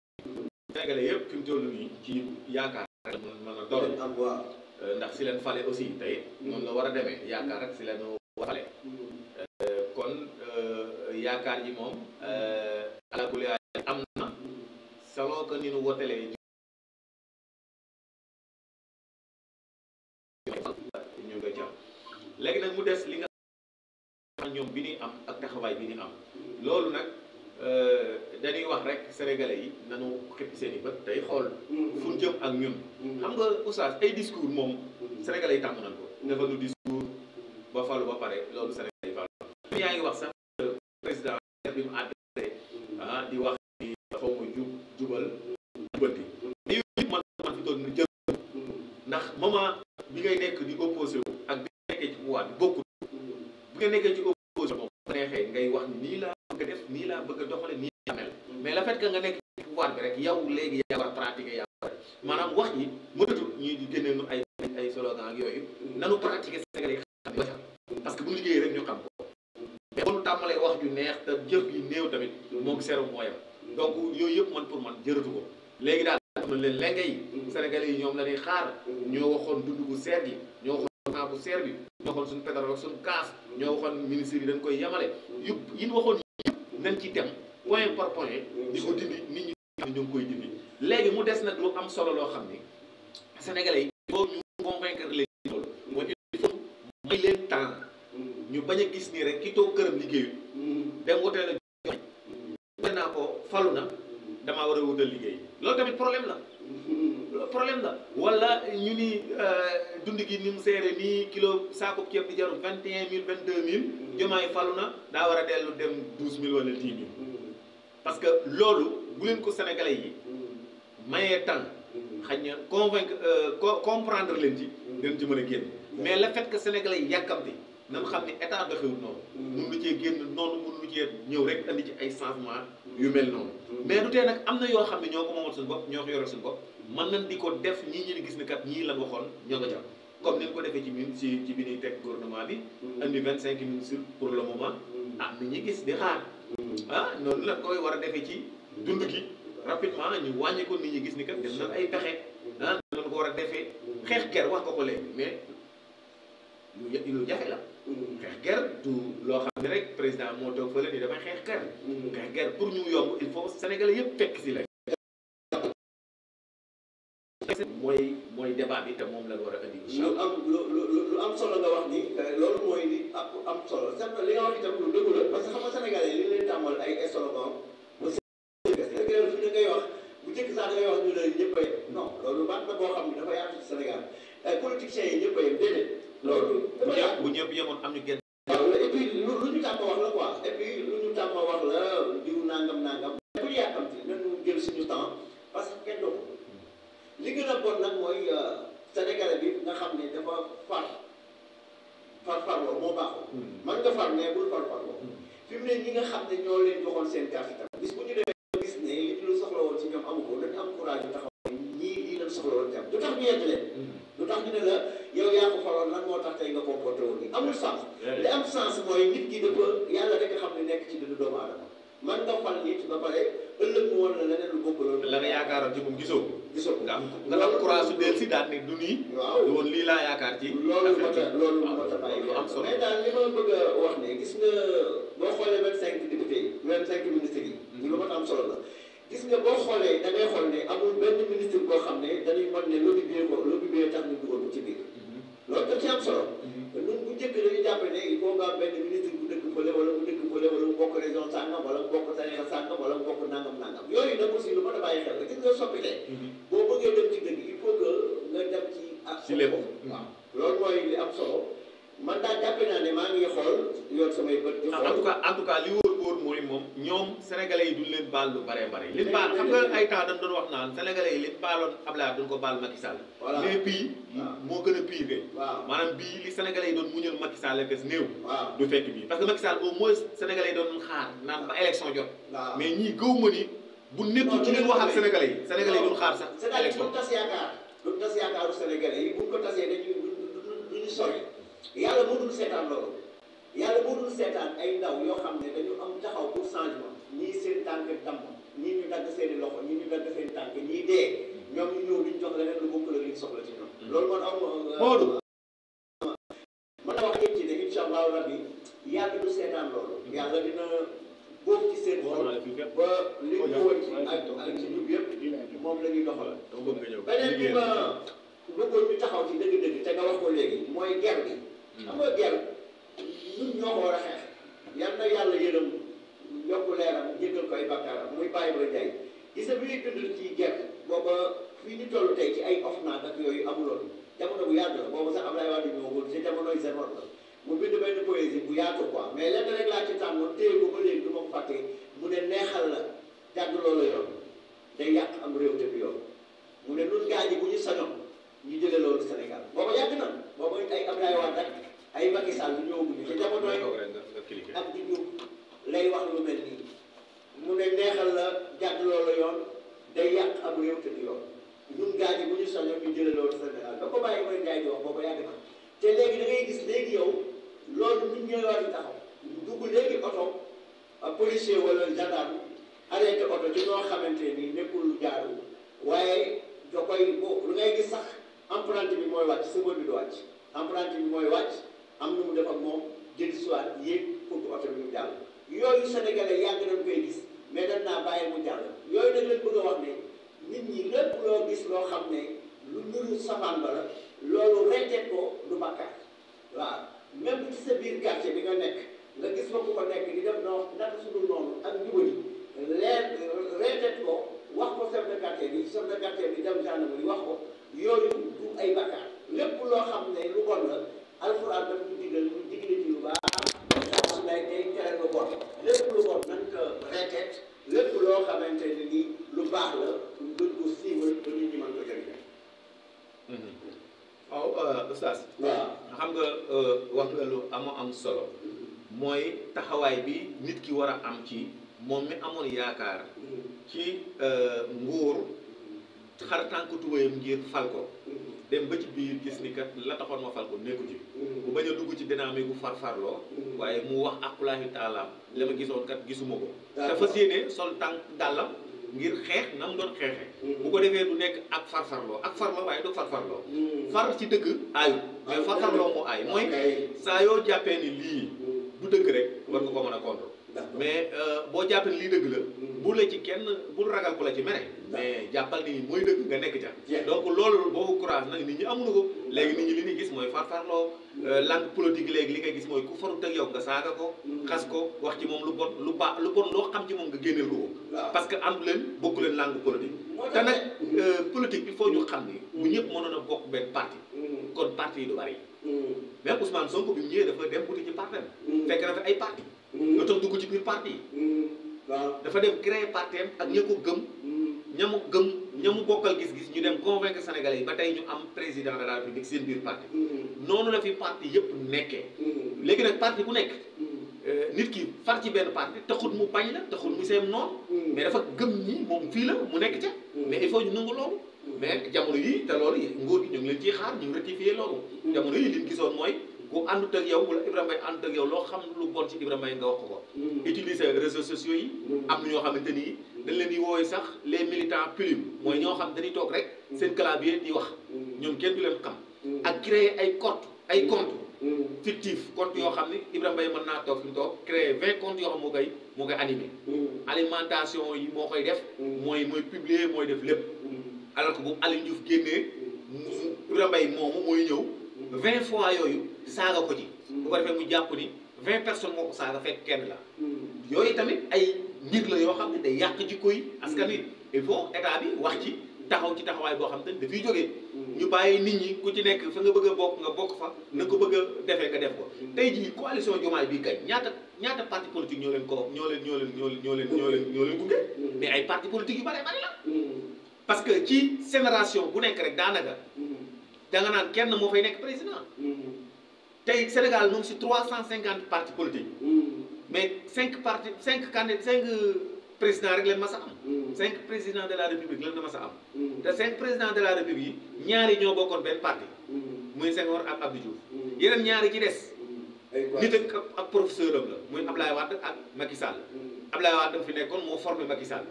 sénégalais yëpp fi mu toll nii ci yaakaar rek mën a doon am waaw ndax si leen fale aussi tey noonu la war a demee yaakaar rek si leen fale kon yaakaar ji moom alakuli am na saloo que ni nu wotelee ñu nga jàpp léegi nag mu des li nga xam ñoom bi ñuy am ak taxawaay bi ñuy am loolu nag dañuy wax rek sénégalais yi nanu xëppi seen i bët tey xool fu jëm ak ñun xam nga oustaz ay discours moom sénégalais yi tàmm nañ ko dafa nu discours ba falu ba pare loolu sénégalais yi falu yaa ngi wax sax président bi mu àddee di wax ni dafa mu jubal jubanti li yëpp man fi toll ni jël ndax moment bi ngay nekk di opposé wu ak bi nekkee ci pouvoir bi bokkul bu nga nekkee ci opposition moom bu neexee ngay wax ni nii laa bëgg a def nii laa bëgg a doxale nii laa mel mais le fait que nga nekk ci pouvoir bi rek yow léegi yaa war a pratiquer yaa war maanaam wax yi mënatul ñuy di génnee nu ay slogan ak yooyu nanu pratiquer Sénégalais yi xam ne parce que bu ñu liggéeyee rek ñu xam ko mais bu ñu tàmmalee wax ju neex te jëf gi néew tamit moom seeru mooyam donc yooyu yëpp man pour man jërëtu ko léegi daal am na leen lenge yi Sénégalais yi ñoom la ñuy xaar ñoo waxoon dund bu seer gi ñoo waxoon naa bu seer bi ñoo waxoon suñu pétrole ak suñu gaz ñoo waxoon ministre yi dañ koy yemale yëpp yi ñu waxoon yëpp nañ ci dem point par point di ko dindi nit ñi ñoo ngi koy dindi léegi mu des nag lu am solo loo xam ni Sénégalais yi il faut ñu convaincre leen loolu mooy il faut may leen temps ñu bañ a gis nii rek ki toog këram liggéeyu dem wotee la joxe naa ko falu na damaa war a wutal liggéey loolu tamit problème la wala ñu ni dund gi ni mu seere nii kilo saako ceeb di jaru 21 000 22 000 Diomaye falu na daa war a dellu dem 12 000 wala 10 000 parce que loolu bu leen ko sénégalais yi mayee temps xañ na comprendre leen ci gën ci mën a génn mais le fait que sénégalais yi yàkkamti na xam ne état doxewul noonu mun lu cee génn noonu mun lu cee ñëw rek andi ci ay changement yu mel noonu mais du tee nag am na yoo xam ne ñoo ko moomal suñu bopp ñoo ko yoral suñu bopp mën nañ di ko def ñii ñu gis ne kat ñii lan waxoon ñoo nga jàpp comme ni ñu ko defee ci ñun ci bi ñuy teg gouvernement bi andi 25 ministres pour le moment nit ñi gis di xaar noonu la koy war a defee ci dund gi rapidement ñu wàññi ko nit ñi gis ni kat def na ay pexe noonu ko war a defee xeex ger wax ko léegi mais lu jafe la xeex ger du loo xam ne rek président moo toog fële ni damay xeex ger pour ñu yomb il faut sénégalais yëpp fekk si la mooy débat bi te moom lañ war a indi lu am solo nga wax ni loolu mooy li am solo c'est li nga wax itam lu dëgg la parce que xam nga sénégalais li leen tàmmal ay slogan fi ngay wax bu njëkk sax da ngay wax ñu ne ñëpp a yem non loolu baat na boo xam ne dafa yaatu ci Sénégal politiciens yi ñëpp a yem déedéet loolu bu ñëpp yemoon am ñu genn et puis lu ñu tàmm wax la quoi et puis lu ñu tàmm wax la diw nangam bu ñu yàkkamti nañu jël suñu temps parce que kenn doxul li gën a bon nag mooy sénégalais bi nga xam ne dafa farloo moo baaxul man nga far mais bul farloo fi mu ne ñi nga xam ne ñoo leen joxoon seen carte tam bis bu ñu demee gis ne li ñu soxla woon ci ñoom amu ko dañu am courage yu taxaw ñii lii lañ soxla woon tam du tax ñu yedd leen du tax ñu ne la yow yaa ko faloon lan moo tax tey nga comporté woon nii amul sens li am sens mooy nit ki dafa yàlla rek xam ne nekk ci dundu doomu aadama man nga fal nit ba pare ëllëg mu woon la leneen lu bokk loolu la nga yaakaaroon ci moom gisoo gisoo nga am courage su del si daal ne du nii waaw du woon lii laa yaakaar ci loolu moo tax bàyyi lu am solo mais daal li ma bëgg a wax ne gis nga boo xoolee 25 députés yi 25 ministres yi ñu lu ma am solo la gis nga boo xoolee da ngay xool ne amul benn ministre boo xam ne dañuy mën ne lobby bi tax ñu dugal ko ci biir loolu daf ci am solo ñun bu njëkk dañuy jàpp ne il faut nga am benn ministre bu dëkk fële wala bu dëkk fële wala mu bokk région sàngam wala mu bokk tarixa sàngam wala mu bokk nangam yooyu nag aussi lu mën a bàyyi xel la gis nga soppite boo bëggee dem ci dëgg il faut que nga dem ci ak ci lépp waaw loolu mooy li am solo man daal jàppe naa ne maa ngi xool yoon samay bët di xool en tout cas li wóor mooy moom ñoom sénégalais yi duñ leen baal lu bare liñ baal xam nga ay temps dañ doon wax naan sénégalais yi liñ baaloon Ablaye duñ ko baal Macky Sall mais bii moo gën a pire kay maanaam bii li sénégalais yi doon muñal Macky Sall ak néew du fekk bii parce que Macky Sall au moins sénégalais yi doon xaar naan ba élection jot mais ñii gëw ma ni bu nekkul ci leen wax ak sénégalais yi doon xaar sax élection du tas yaakaaru sénégalais yi buñ ko tasee duñu sori yàlla moo dul seetaan loolu yàlla moo dul seetaan ay ndaw yoo xam ne dañu am taxaw pour changement ñii seen tànk damm ñii ñu dagg seen i loxo ñii ñu dagg seen tànk ñii dee ñoom ñu ñëw liñ jox leneen lu bokkul ak liñ soxla ci ñoom loolu man am mën na wax yëpp ci ne incha allahu rabbi yàlla du seetaan loolu yàlla dina boobu ci seen xol ba li ñu woon ci ak ci ñub yëpp moom la ñuy doxal beneen bi ma bëggoon ñu taxaw ci dëgg-dëgg te nga wax ko léegi mooy guerre bi xam nga guerre ñun ñoo ko war a xeex yal na yàlla yërëm yokk leeram jéggal ko ay bakkaaram muy bàyyi ba jaay gis bi ñuy dund ci guerre booba fii ñu toll tey ci ay OFNAC ak yooyu amuloon jamono bu yàgg la boobu sax Abdoulaye Wade ñëwagul ci jamonoy Senghor la mu bind benn poésie bu yaatu quoi mais lenn rek laa ci tànn téye ko ba léegi du ma ko fàtte mu ne neexal la jàgg loolu yoon day yàq am réew te du yoon mu ne nun gaa ñi bu ñu sañoon ñu jëlee loolu Sénégal booba yàgg na booba ay Abdoulaye Wade ak ay Macky Sall ñëwaguñu te jamonoy ak di ñu lay wax lu mel nii mu ne neexal la jàgg loolu yoon day yàq am réew te du yoon nun gaa ñi bu ñu sañoon ñu jëlee loolu Sénégal da ko bàyyi mooy Ndiaye di wax booba yàgg na te léegi da ngay gis léegi yow loolu nit ñooy war di taxaw dugg léegi oto policier wala gendarme arrêté oto ci ñoo xamante ni nekkul lu jaaru waaye da koy lu ngay gis sax emprunté bi mooy wàcc chauffeur bi du wàcc emprunté bi mooy wàcc am nu mu def ak moom jël soit yéeg pour que oto bi mu jàll yooyu sénégalais yàgg nañ koy gis mais dañ naa bàyyi mu jàll yooyu nag lañ bëgg a wax ne nit ñi lépp loo gis loo xam ne lu nuru safaan ba la loolu reeteet ko du bàkkaar waaw même ci sa biir quartier bi nga nekk nga gis fa ku ko nekk di def noo naka su dul noonu ak njubali reeteet ko wax ko chef de quartier bi dem gendarmerie wax ko yooyu du ay bàkkaar lépp loo xam ne lu bon la alxuraan daf ñu digal ñu digle ci lu baax su lay day tere lu bon lépp lu bon nañ ko reeteet lépp loo xamante ne ni lu baax la gën ko siiwal ba nit ñi mën ko jëriñoo. waaw oustaz xam nga wax nga lu am solo mooy taxawaay bi nit ki war a am ci moom mi amoon yaakaar ci nguur xar tànk tubayam ngir fal ko dem ba ci biir gis ni kat la taxoon ma fal ko nekku ci bu bañ a dugg ci dynamique gu farfarloo waaye mu wax aqulaahi taalaam la ma gisoon kat gisuma ko dafa séenee sol tànk dàllam ngir xeex na mu doon xeexee bu ko defee du nekk ak farfarloo ak farloo waaye du farfarloo far ci dëgg aayu mais farfarloo moo aay mooy saa yoo jàppee ni lii du dëgg rek war nga ko mën a contre mais boo jàppee ni lii dëgg la bu la ci kenn bul ragal ku la ci mere mais jàppal ni mooy dëgg nga nekk ca donc loolu boobu courage nag nit ñi amuñu ko léegi nit ñi li ñuy gis mooy farfarloo langue politique léegi li ngay gis mooy ku farut ak yow nga saaga ko xas ko wax ci moom lu bon lu baax lu bon loo xam ci moom nga génneel ko parce que àndu leen bokku leen langue politique te nag politique il faut ñu xam ni bu ñëpp mënoon a bokk benn parti kon parti yi du bari même Ousmane Sonko bi mu ñëwee dafa dem wuti ci parti fekk na fa ay parti lu tax dugg ci biir parti yi dafa dem créer parti am ak ña ko gëm ñamu bokkal gis-gis ñu dem convaincre sénégalais yi ba tey ñu am président de la république seen biir parti noonu la fi parti yëpp nekkee léegi nag parti bu nekk nit ki far ci benn parti taxul mu bañ la taxul mu seem noonu mais dafa gëm ñi moom fii la mu nekk ca mais il faut ñu nangu loolu mais jamono yi te loolu nguur gi ñu ngi leen ciy xaar ñu ngi rectifier loolu jamono yi li ñu gisoon mooy ku àndut ak yow wala Ibra Mbaye àndut ak yow loo xam lu bon ci Ibra Mbaye nga wax ko utiliser réseaux sociaux yi am na ñoo xamante ni dañ leen di woowee sax les militants plumes mooy ñoo xam dañuy toog rek seen clavier di wax ñoom kenn du leen xam ak créer ay compte fictif compte yoo xam ne Ibra Mbaye mën naa toog fi mu toog créer 20 comptes yoo xam moo koy animé alimentation yi moo koy def mooy publier mooy def lépp alors que bu Aliou Diouf génnee Ibra Mbaye moomu mooy ñëw 20 fois yooyu saaga ko ci bu ko defee mu jàpp ni 20 personnes moo ko saaga fekk kenn la yooyu tamit ay mbir la yoo xam ne day yàq jikko yi askan wi il faut état bi wax ci taxaw ci taxawaay boo xam te ne dafay jógee ñu bàyyi nit ñi ku ci nekk fa nga bëgg a bokk nga bokk fa na ko bëgg a defee nga def ko tey jii coalition Diomaye bii kañ ñaata parti politique ñoo leen gunge mais ay parti politique yu bare bare la parce que ci génération bu nekk rek daanaka da nga naan kenn moo fay nekk président tey Sénégal ñu ngi si 350 partis politiques mais 5 présidents rek leen mas a am 5 présidents de la république leen mas a am te 5 présidents de la république yi ñaari ñoo bokkoon benn parti muy Senghor ak Abdou Diouf yeneen ñaari ci des nit ak professeur am la muy Ablaye Wade ak Macky Sall Ablaye Wade fi nekkoon moo formé Macky Sall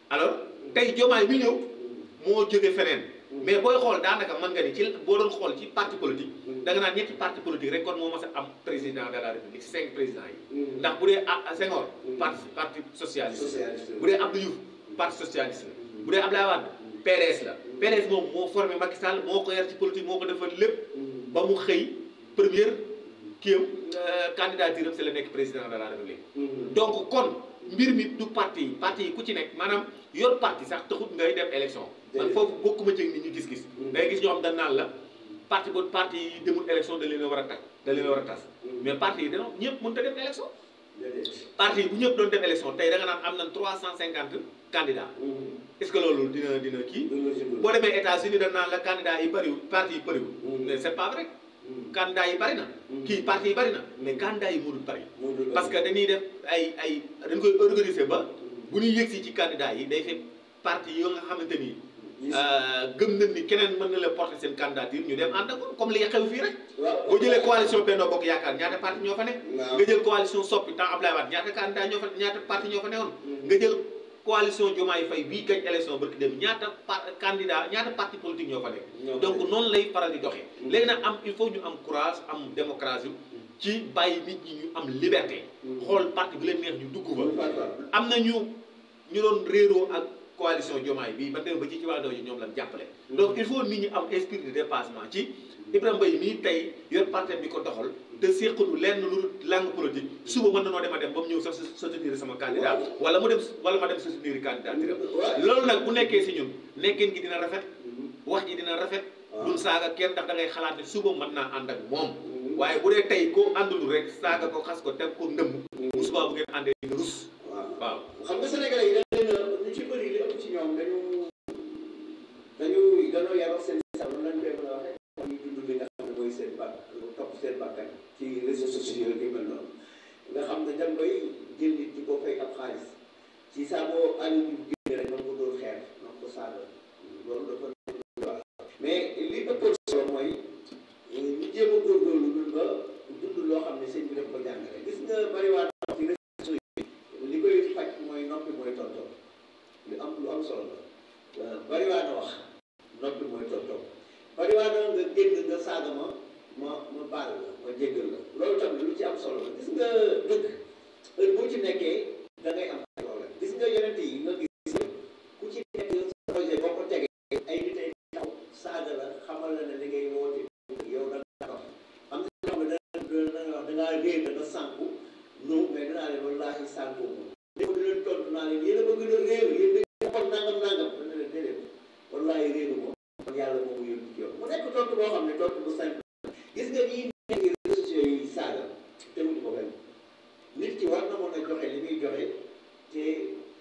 alors tey Diomaye bi ñëw moo jóge feneen mais booy xool daanaka mën nga ni ci boo doon xool ci parti politique da nga naan ñetti parti politique rek kon moo mas a am président de la république 5 présidents yi ndax bu dee Senghor parti socialiste bu dee Abdou Diouf parti socialiste la bu dee Abdoulaye Wade PDS la PDS moom moo formé Macky Sall moo ko yar ci politique moo ko defal lépp ba mu xëy première kiyam candidature am c'est la nekk président de la république donc kon mbir mi du parti yi ku ci nekk maanaam yor parti sax taxut ngay dem élection man foofu bokkuma ci nit ñi gis-gis day gis ñoo xam dañ naan la parti yi demul élection da leen a war a tas mais parti yi dana ñëpp mënut a dem élection parti yi bu ñëpp doon dem élection tey da nga naan am nañ 350 candidats est-ce que loolu dina kii boo demee États-Unis dañ naan la candidats yi bëriwul parti yi bëriwul mais c'est pas vrai candidats yi bëri na kii parti yi bëri na mais candidats yi moo dul bëri parce que dañuy def dañ koy organiser ba bu ñuy yëg si ci candidats yi day fekk parti yoo nga xamante ni gëm nañ ni keneen mën na la porter seen candidature ñu dem ànd ak comme li xew fii rek boo jëlee coalition Benno Bokk Yaakaar ñaata parti ñoo fa nekk nga jël coalition Soppi temps Ablaye Wade ñaata candidat ñaata parti ñoo fa newoon nga jël coalition Diomaye Faye bii gañ élection barki dem ñaata parti politique ñoo fa nekk donc noonu lay faral di doxee léegi nag il faut ñu am courage am démocratie ci bàyyi nit ñi ñu am liberté xool parti bu leen neex ñu dugg fa am na ñu doon réeroo ak coalition Diomaye bii ba dem ba ci wàllu yi ñoom lañ jàppale donc il faut nit ñi am esprit de dépassement ci Ibra Mbaye mii tey yor parti bi ko doxal te séqatu lenn lu langue politique suba mën na noo dem ba mu ñëw sax soutenir sama candidat wala ma dem soutenir candidature loolu nag bu nekkee si ñun nekkeen gi dina rafet wax ji dina rafet duñ saaga kenn ndax da ngay xalaat ne suba mën naa ànd ak moom waaye bu dee tey koo àndul rek saaga ko xas ko teg ko ndëmm bu suba bu ngeen àndee nga rus waaw xam nga sénégalais yi ñu ci bëri li ëpp ci ñoom dañoo yaroo seen sax lañ koy mën a waxee ñu dund li nga xam ne mooy seen topp seen bakkan ci réseaux sociaux yi mel noonu nga xam ne dañ koy jël nit di ko fay ab xaalis ci saa boo Aliou Diouf génne rek noonu ko doon xeer noonu ko saaga loolu dafa mais li ëppoon solo mooy ñu jéem a góorgóorlu ñun ba dund loo xam ne sëñ bi daf ko jàngale gis nga bari waa ci réseaux sociaux yi li koy faj mooy noppi mooy tonton lu am solo la bari waa na wax noppi mooy tonton bari waa na nga génn nga saaga ma baal la ma jéggal la loolu tamit lu ci am solo la gis nga dëgg heure boo ci nekkee da ngay am problème gis nga yonent yi nga gis ku ci nekk sa projet boo ko tegee ay nit ay taxaw saaga la xamal la ne li ngay woote yow da nga dox am na ñoo xam ne da ngaa réer da nga sànku non mais danaa leen wallaahi sànku moom léegi di leen tontu naa leen yéen a bëgg a réer yéen dañuy xool nangam dana leen déedéet wallaahi réeru moom yàlla moomu yóbbu ci yow mu nekk tontu boo xam ne tontu bu simple gis nga ñii nekk réseaux sociaux yi saaga teguñu ko fenn nit ki war na mën a joxe li muy joxe te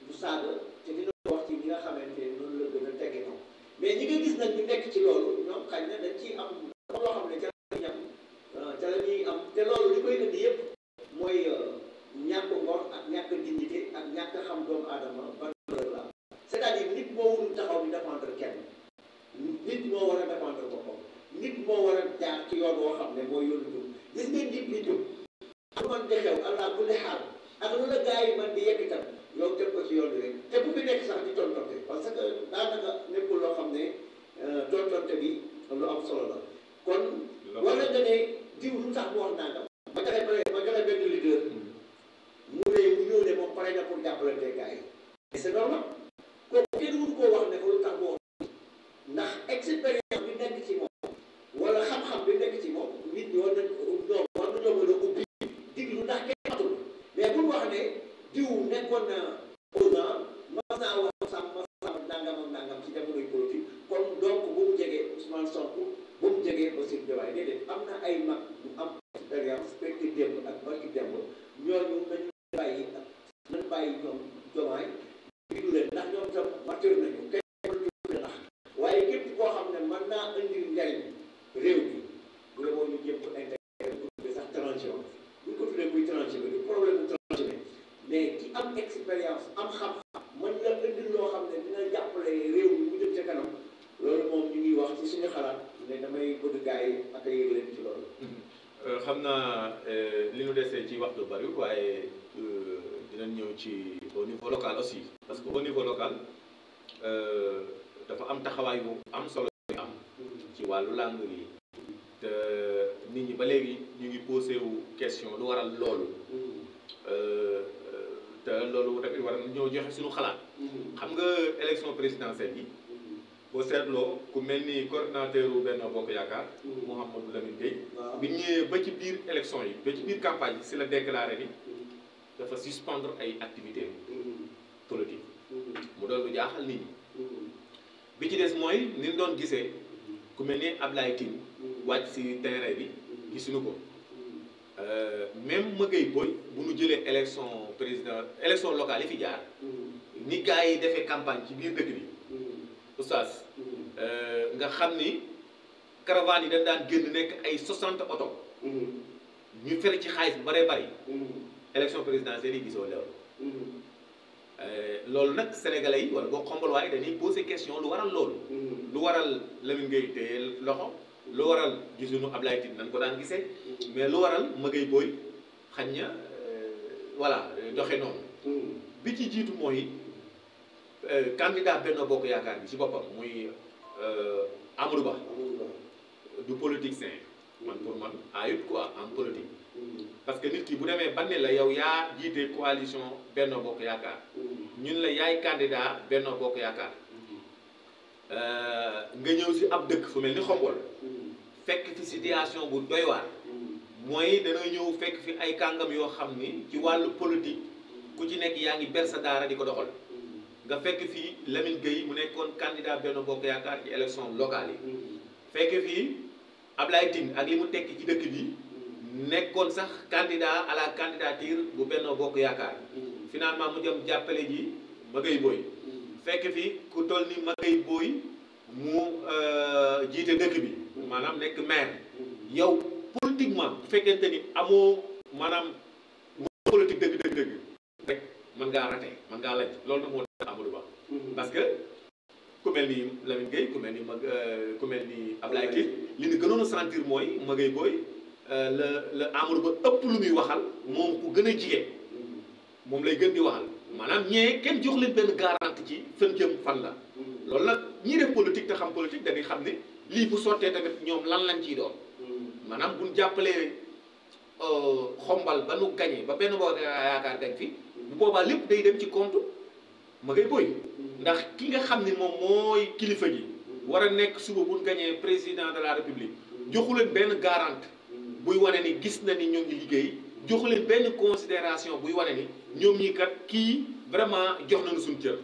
du saaga te dina ko wax ci ñi nga xamante ne noonu la gën a tegge noonu mais ñi nga gis nag ñu nekk ci loolu ñoom xañ na dañ ciy am loo xam ne ca la ñuy am te loolu li koy indi yëpp mooy mooy yoonu jub gis ngeen nit ñi jub lu man di xew allah kulli xaal ak lu la gars yi man di yegg itam yow teg ko ci yoon bi rek te bu fi nekk sax di tontonte parce que daanaka nekkul loo xam ne tontonte bi lu am solo la kon wala nga ne diw lu tax mu wax nangam ma joxe benn leader mu ñëw ne moom pare na pour jàppalante gars yi et c'est normal kooku kenn mënu koo wax ne ko lu tax mu wax ndax expérience bi nekk ci moom wala xam-xam bi nekk ci moom nit ñi war nañoo mën a ubbi diglu ndax kenn matul mais bu wax ne diw nekkoon na opposant mas naa wax sam nangam ak nangam ci jamonoy politique kon donc bu mu jegee Ousmane Sonko bu mu jegee Bassirou Diomaye déedéet am na ay mag yu am expérience fekk démb ak barki démb ñooñu nañu bàyyi ñoom Diomaye diglu leen ndax ñoom tam mature nañu kenn mënuñu nax waaye képp koo xam ne mën naa indil njariñ réew mi bu dee ñu jéem ko intégré ko tuddee sax transhumé bu ñu ko tuddee muy transhumé du problème mu transhumé mais ki am expérience am xam-xam mën la indil loo xam ne dina jàppale réew mi mu jëm ca kanam loolu moom ñu ngi wax ci suñu xalaat ne damay bëgg gars yi accueillir leen ci loolu. xam naa li ñu desee ci waxtu bariwul waaye dinañ ñëw ci au niveau local aussi parce que au niveau local dafa am taxawaay bu am solo yu am ci wàllu langue yi te nit ñi ba léegi ñu ngi posé wu question lu waral loolu te loolu tamit war na ñëw joxe suñu xalaat xam nga élection présidentielle yi boo seetloo ku mel ni coordinateur u Benno Bokk Yaakaar Mouhamadou Lamine Gueye bi ñëwee ba ci biir élection yi ba ci biir campagne bi si la déclaré ni dafa suspendre ay activités politique mu doon lu jaaxal nit ñi bi ci des mooy ni ñu doon gisee ku mel ni Ablaye Tine wàcc si terrain bi gisuñu ko même Magueye Boye bu ñu jëlee élection locale yi fi jaar ni gars yi defee campagne ci biir dëkk bi oustaz nga xam ni caravane yi dañ daan génn nekk ay 60 oto ñu fere ci xaalis bu bëree bëri élection présidentielle yi gisoo loolu nag sénégalais yi wala boo xombal waaye dañuy posé question lu waral loolu lu waral Lamine Gueye téye loxo lu waral gisuñu Ablaye Tine nan ko daan gisee mais lu waral Magueye Boye xañ na voilà doxe noonu bi ci jiitu mooy candidat Benno Bokk Yaakaar bi ci boppam muy Amadou Ba du politicien man pour man ayut quoi en politique parce que nit ki bu demee ban ne la yow yaa jiite coalition Benno Bokk Yaakaar ñun la yaay candidat Benno Bokk Yaakaar nga ñëw si ab dëkk fu mel ni Xombol fekk fi situation bu doy waar mooy dana ñëw fekk fi ay kàngam yoo xam ni ci wàllu politique ku ci nekk yaa ngi ber sa daara di ko doxal nga fekk fii Lamine Gueye mu nekkoon candidat Benno Bokk Yaakaar ci élection locale yi fekk fii Ablaye Tine ak li mu tekki ci dëkk bi nekkoon sax candidat à la candidature bu Benno Bokk Yaakaar finalement mu jëm jàppale ji Magueye Boye fekk fi ku toll ni Magueye Boye mu jiite dëkk bi maanaam nekk maire yow politiquement bu fekkente ni amoo maanaam politique dëgg rek mën ngaa raté mën ngaa laaj loolu nag moo tax Amadou Ba parce que ku mel ni Lamine Gueye ku mel ni Ablaye Tine li ñu gënoon a sentir mooy Magueye Boye la Amadou Ba ëpp lu muy waxal moom ku gën a jigéen moom lay gën di waxal maanaam ñee kenn jox leen benn garantie ci fan jëm fan la loolu nag ñi def politique te xam politique dañuy xam ne lii bu sottee tamit ñoom lan lañ ciy doon maanaam buñ jàppalee xombal ba nu gañee ba Benno Bokk Yaakaar gañ fi bu boobaa lépp day dem ci compte Magueye Boye ndax ki nga xam ne moom mooy kilifa gi war a nekk suba buñ gañee président de la république joxu leen benn garantie buy wane ni gis na ni ñoo ngi liggéey joxu leen benn considération buy wane ni ñoom ñii kat kii vraiment jox nañu suñu cër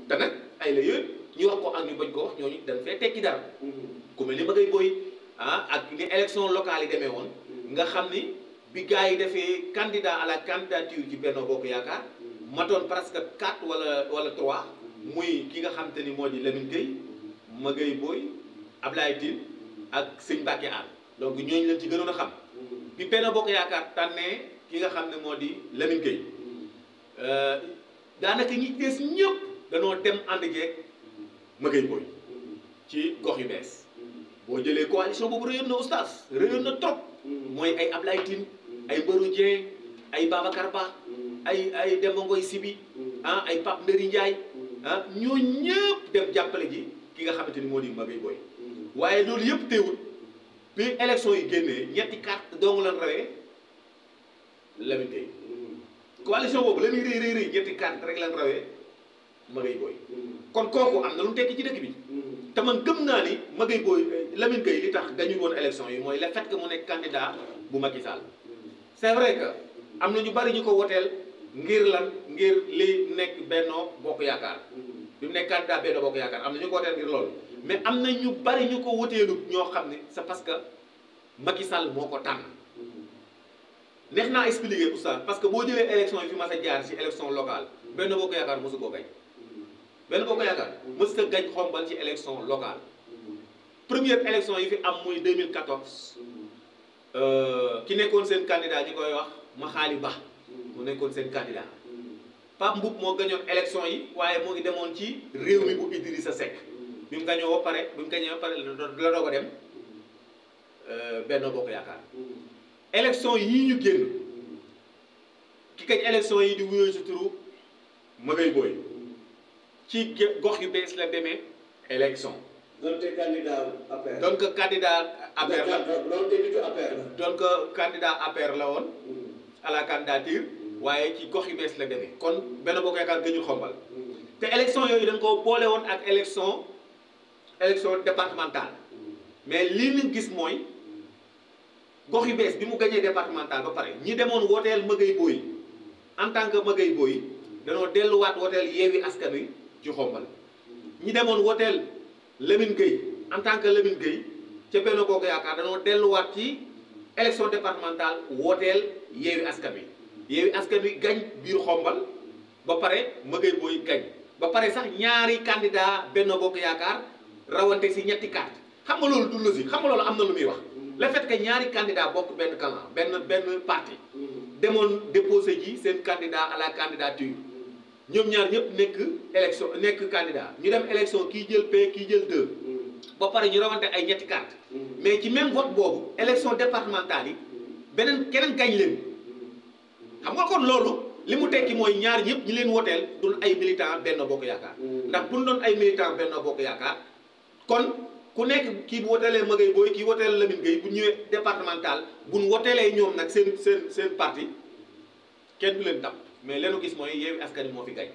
te nag ay la yooyu ñu wax ko ak ñu bañ ko wax ñooñu dañ fee tekki dara ku mel ni Magueye Boye ak ni élection locale yi demee woon nga xam ni bi gars yi defee candidat à la candidature ci Benno Bokk Yaakaar matoon presque 4 wala 3 muy ki nga xam te ni moo di Lamine Gueye Magueye Boye Ablaye Tine ak Sëñ Mbacké Anne donc ñooñu leen ci gënoon a xam bi Benno Bokk Yaakaar tànnee ki nga xam ne moo di Lamine Gueye daanaka ñi des ñëpp danoo dem ànd jeeg Magueye Boye ci gox yu bees boo jëlee coalition boobu réyoon na oustaz réyoon na trop mooy ay Ablaye Tine ay Mbarou Dieng ay Babacar Ba ay Demba Ngoy Sibi ah ay Pape Ndëri Ndiaye ah ñoo ñëpp dem jàppale ji ki nga xamante ni moo di Mbaye Boye waaye loolu yëpp teewul bi élection yi génnee ñetti carte dong lan rawee Lamine Gueye coalition boobu la muy rëy ñetti carte rek lan rawee Mbaye Boye kon kooku am na lu mu tekki ci dëkk bi te man gëm naa ni Mbaye Boye Lamine Gueye li tax gañu woon élection yi mooy le fait que mu nekk candidat bu Macky Sall c'est vrai que am na ñu bari ñu ko woteel ngir lan ngir li nekk Benno Bokk Yaakaar bi mu nekk candidat Benno Bokk Yaakaar am na ñu ko woteel ngir loolu mais am na ñu bari ñu ko woteelu ñoo xam ne c'est parce que Macky Sall moo ko tànn neex naa expliquer oustaz parce que boo jëlee élection yi fi mas a jaar ci élection locale Benno Bokk Yaakaar mosu koo gañ Benno Bokk Yaakaar mosu ta gañ xombal ci élection locale première élection yi fi am muy 2014 ki nekkoon seen candidat ñi koy wax Maxaali Ba mu nekkoon seen candidat Pape Mboup moo gañoon élection yi waaye moo ngi demoon ci réew mi bu Idrissa Seck bi mu gañoo ba pare la doog a dem Benno Bokk Yaakaar élection yii ñu génn ki gañ élection yi di wuyoo ci turu Mbaye Boye ci gox yu bees la demee élection donc candidat APR. donc candidat APR la donc candidat APR la woon à la candidature waaye ci gox yu bees la demee kon Benno Bokk Yaakaar gëñul xombal te élection yooyu dañ ko boole woon ak élection départementale mais lii ñu gis mooy gox yu bees bi mu gañee départemental ba pare ñi demoon woteel Mbaye Boye en tant que Mbaye Boye danoo delluwaat woteel Yewwi Askan Wi ci xombal ñi demoon woteel Lamine Gueye en tant que Lamine Gueye ca Benno Bokk Yaakaar danoo delluwaat ci élection départementale woteel Yewwi Askan Wi Yewwi Askan Wi gañ biir xombal ba pare Mbaye Boye gañ ba pare sax ñaari candidat Benno Bokk Yaakaar rawante si ñetti carte xam nga loolu du logique xam nga loolu am na lu muy wax le fait que ñaari candidat bokk benn clan benn parti demoon déposé ji seen candidat à la candidature ñoom ñaar ñëpp nekk élection nekk candidat ñu dem élection kii jël P kii jël 2 ba pare ñu rawante ay ñetti carte mais ci même vote boobu élection départementale yi keneen gañ leen xam nga kon loolu li mu tekki mooy ñaar ñëpp ñi leen woteel dul ay militant Benno Bokk Yaakaar ndax bu ñu doon ay militant Benno Bokk Yaakaar kon ku nekk kii bu woteelee Mbaye Boye kii woteelee Lamine Gueye bu ñëwee départemental bu ñu woteelee ñoom nag seen parti kenn du leen dab mais leenu gis mooy Yewwi Askan Wi moo fi gañ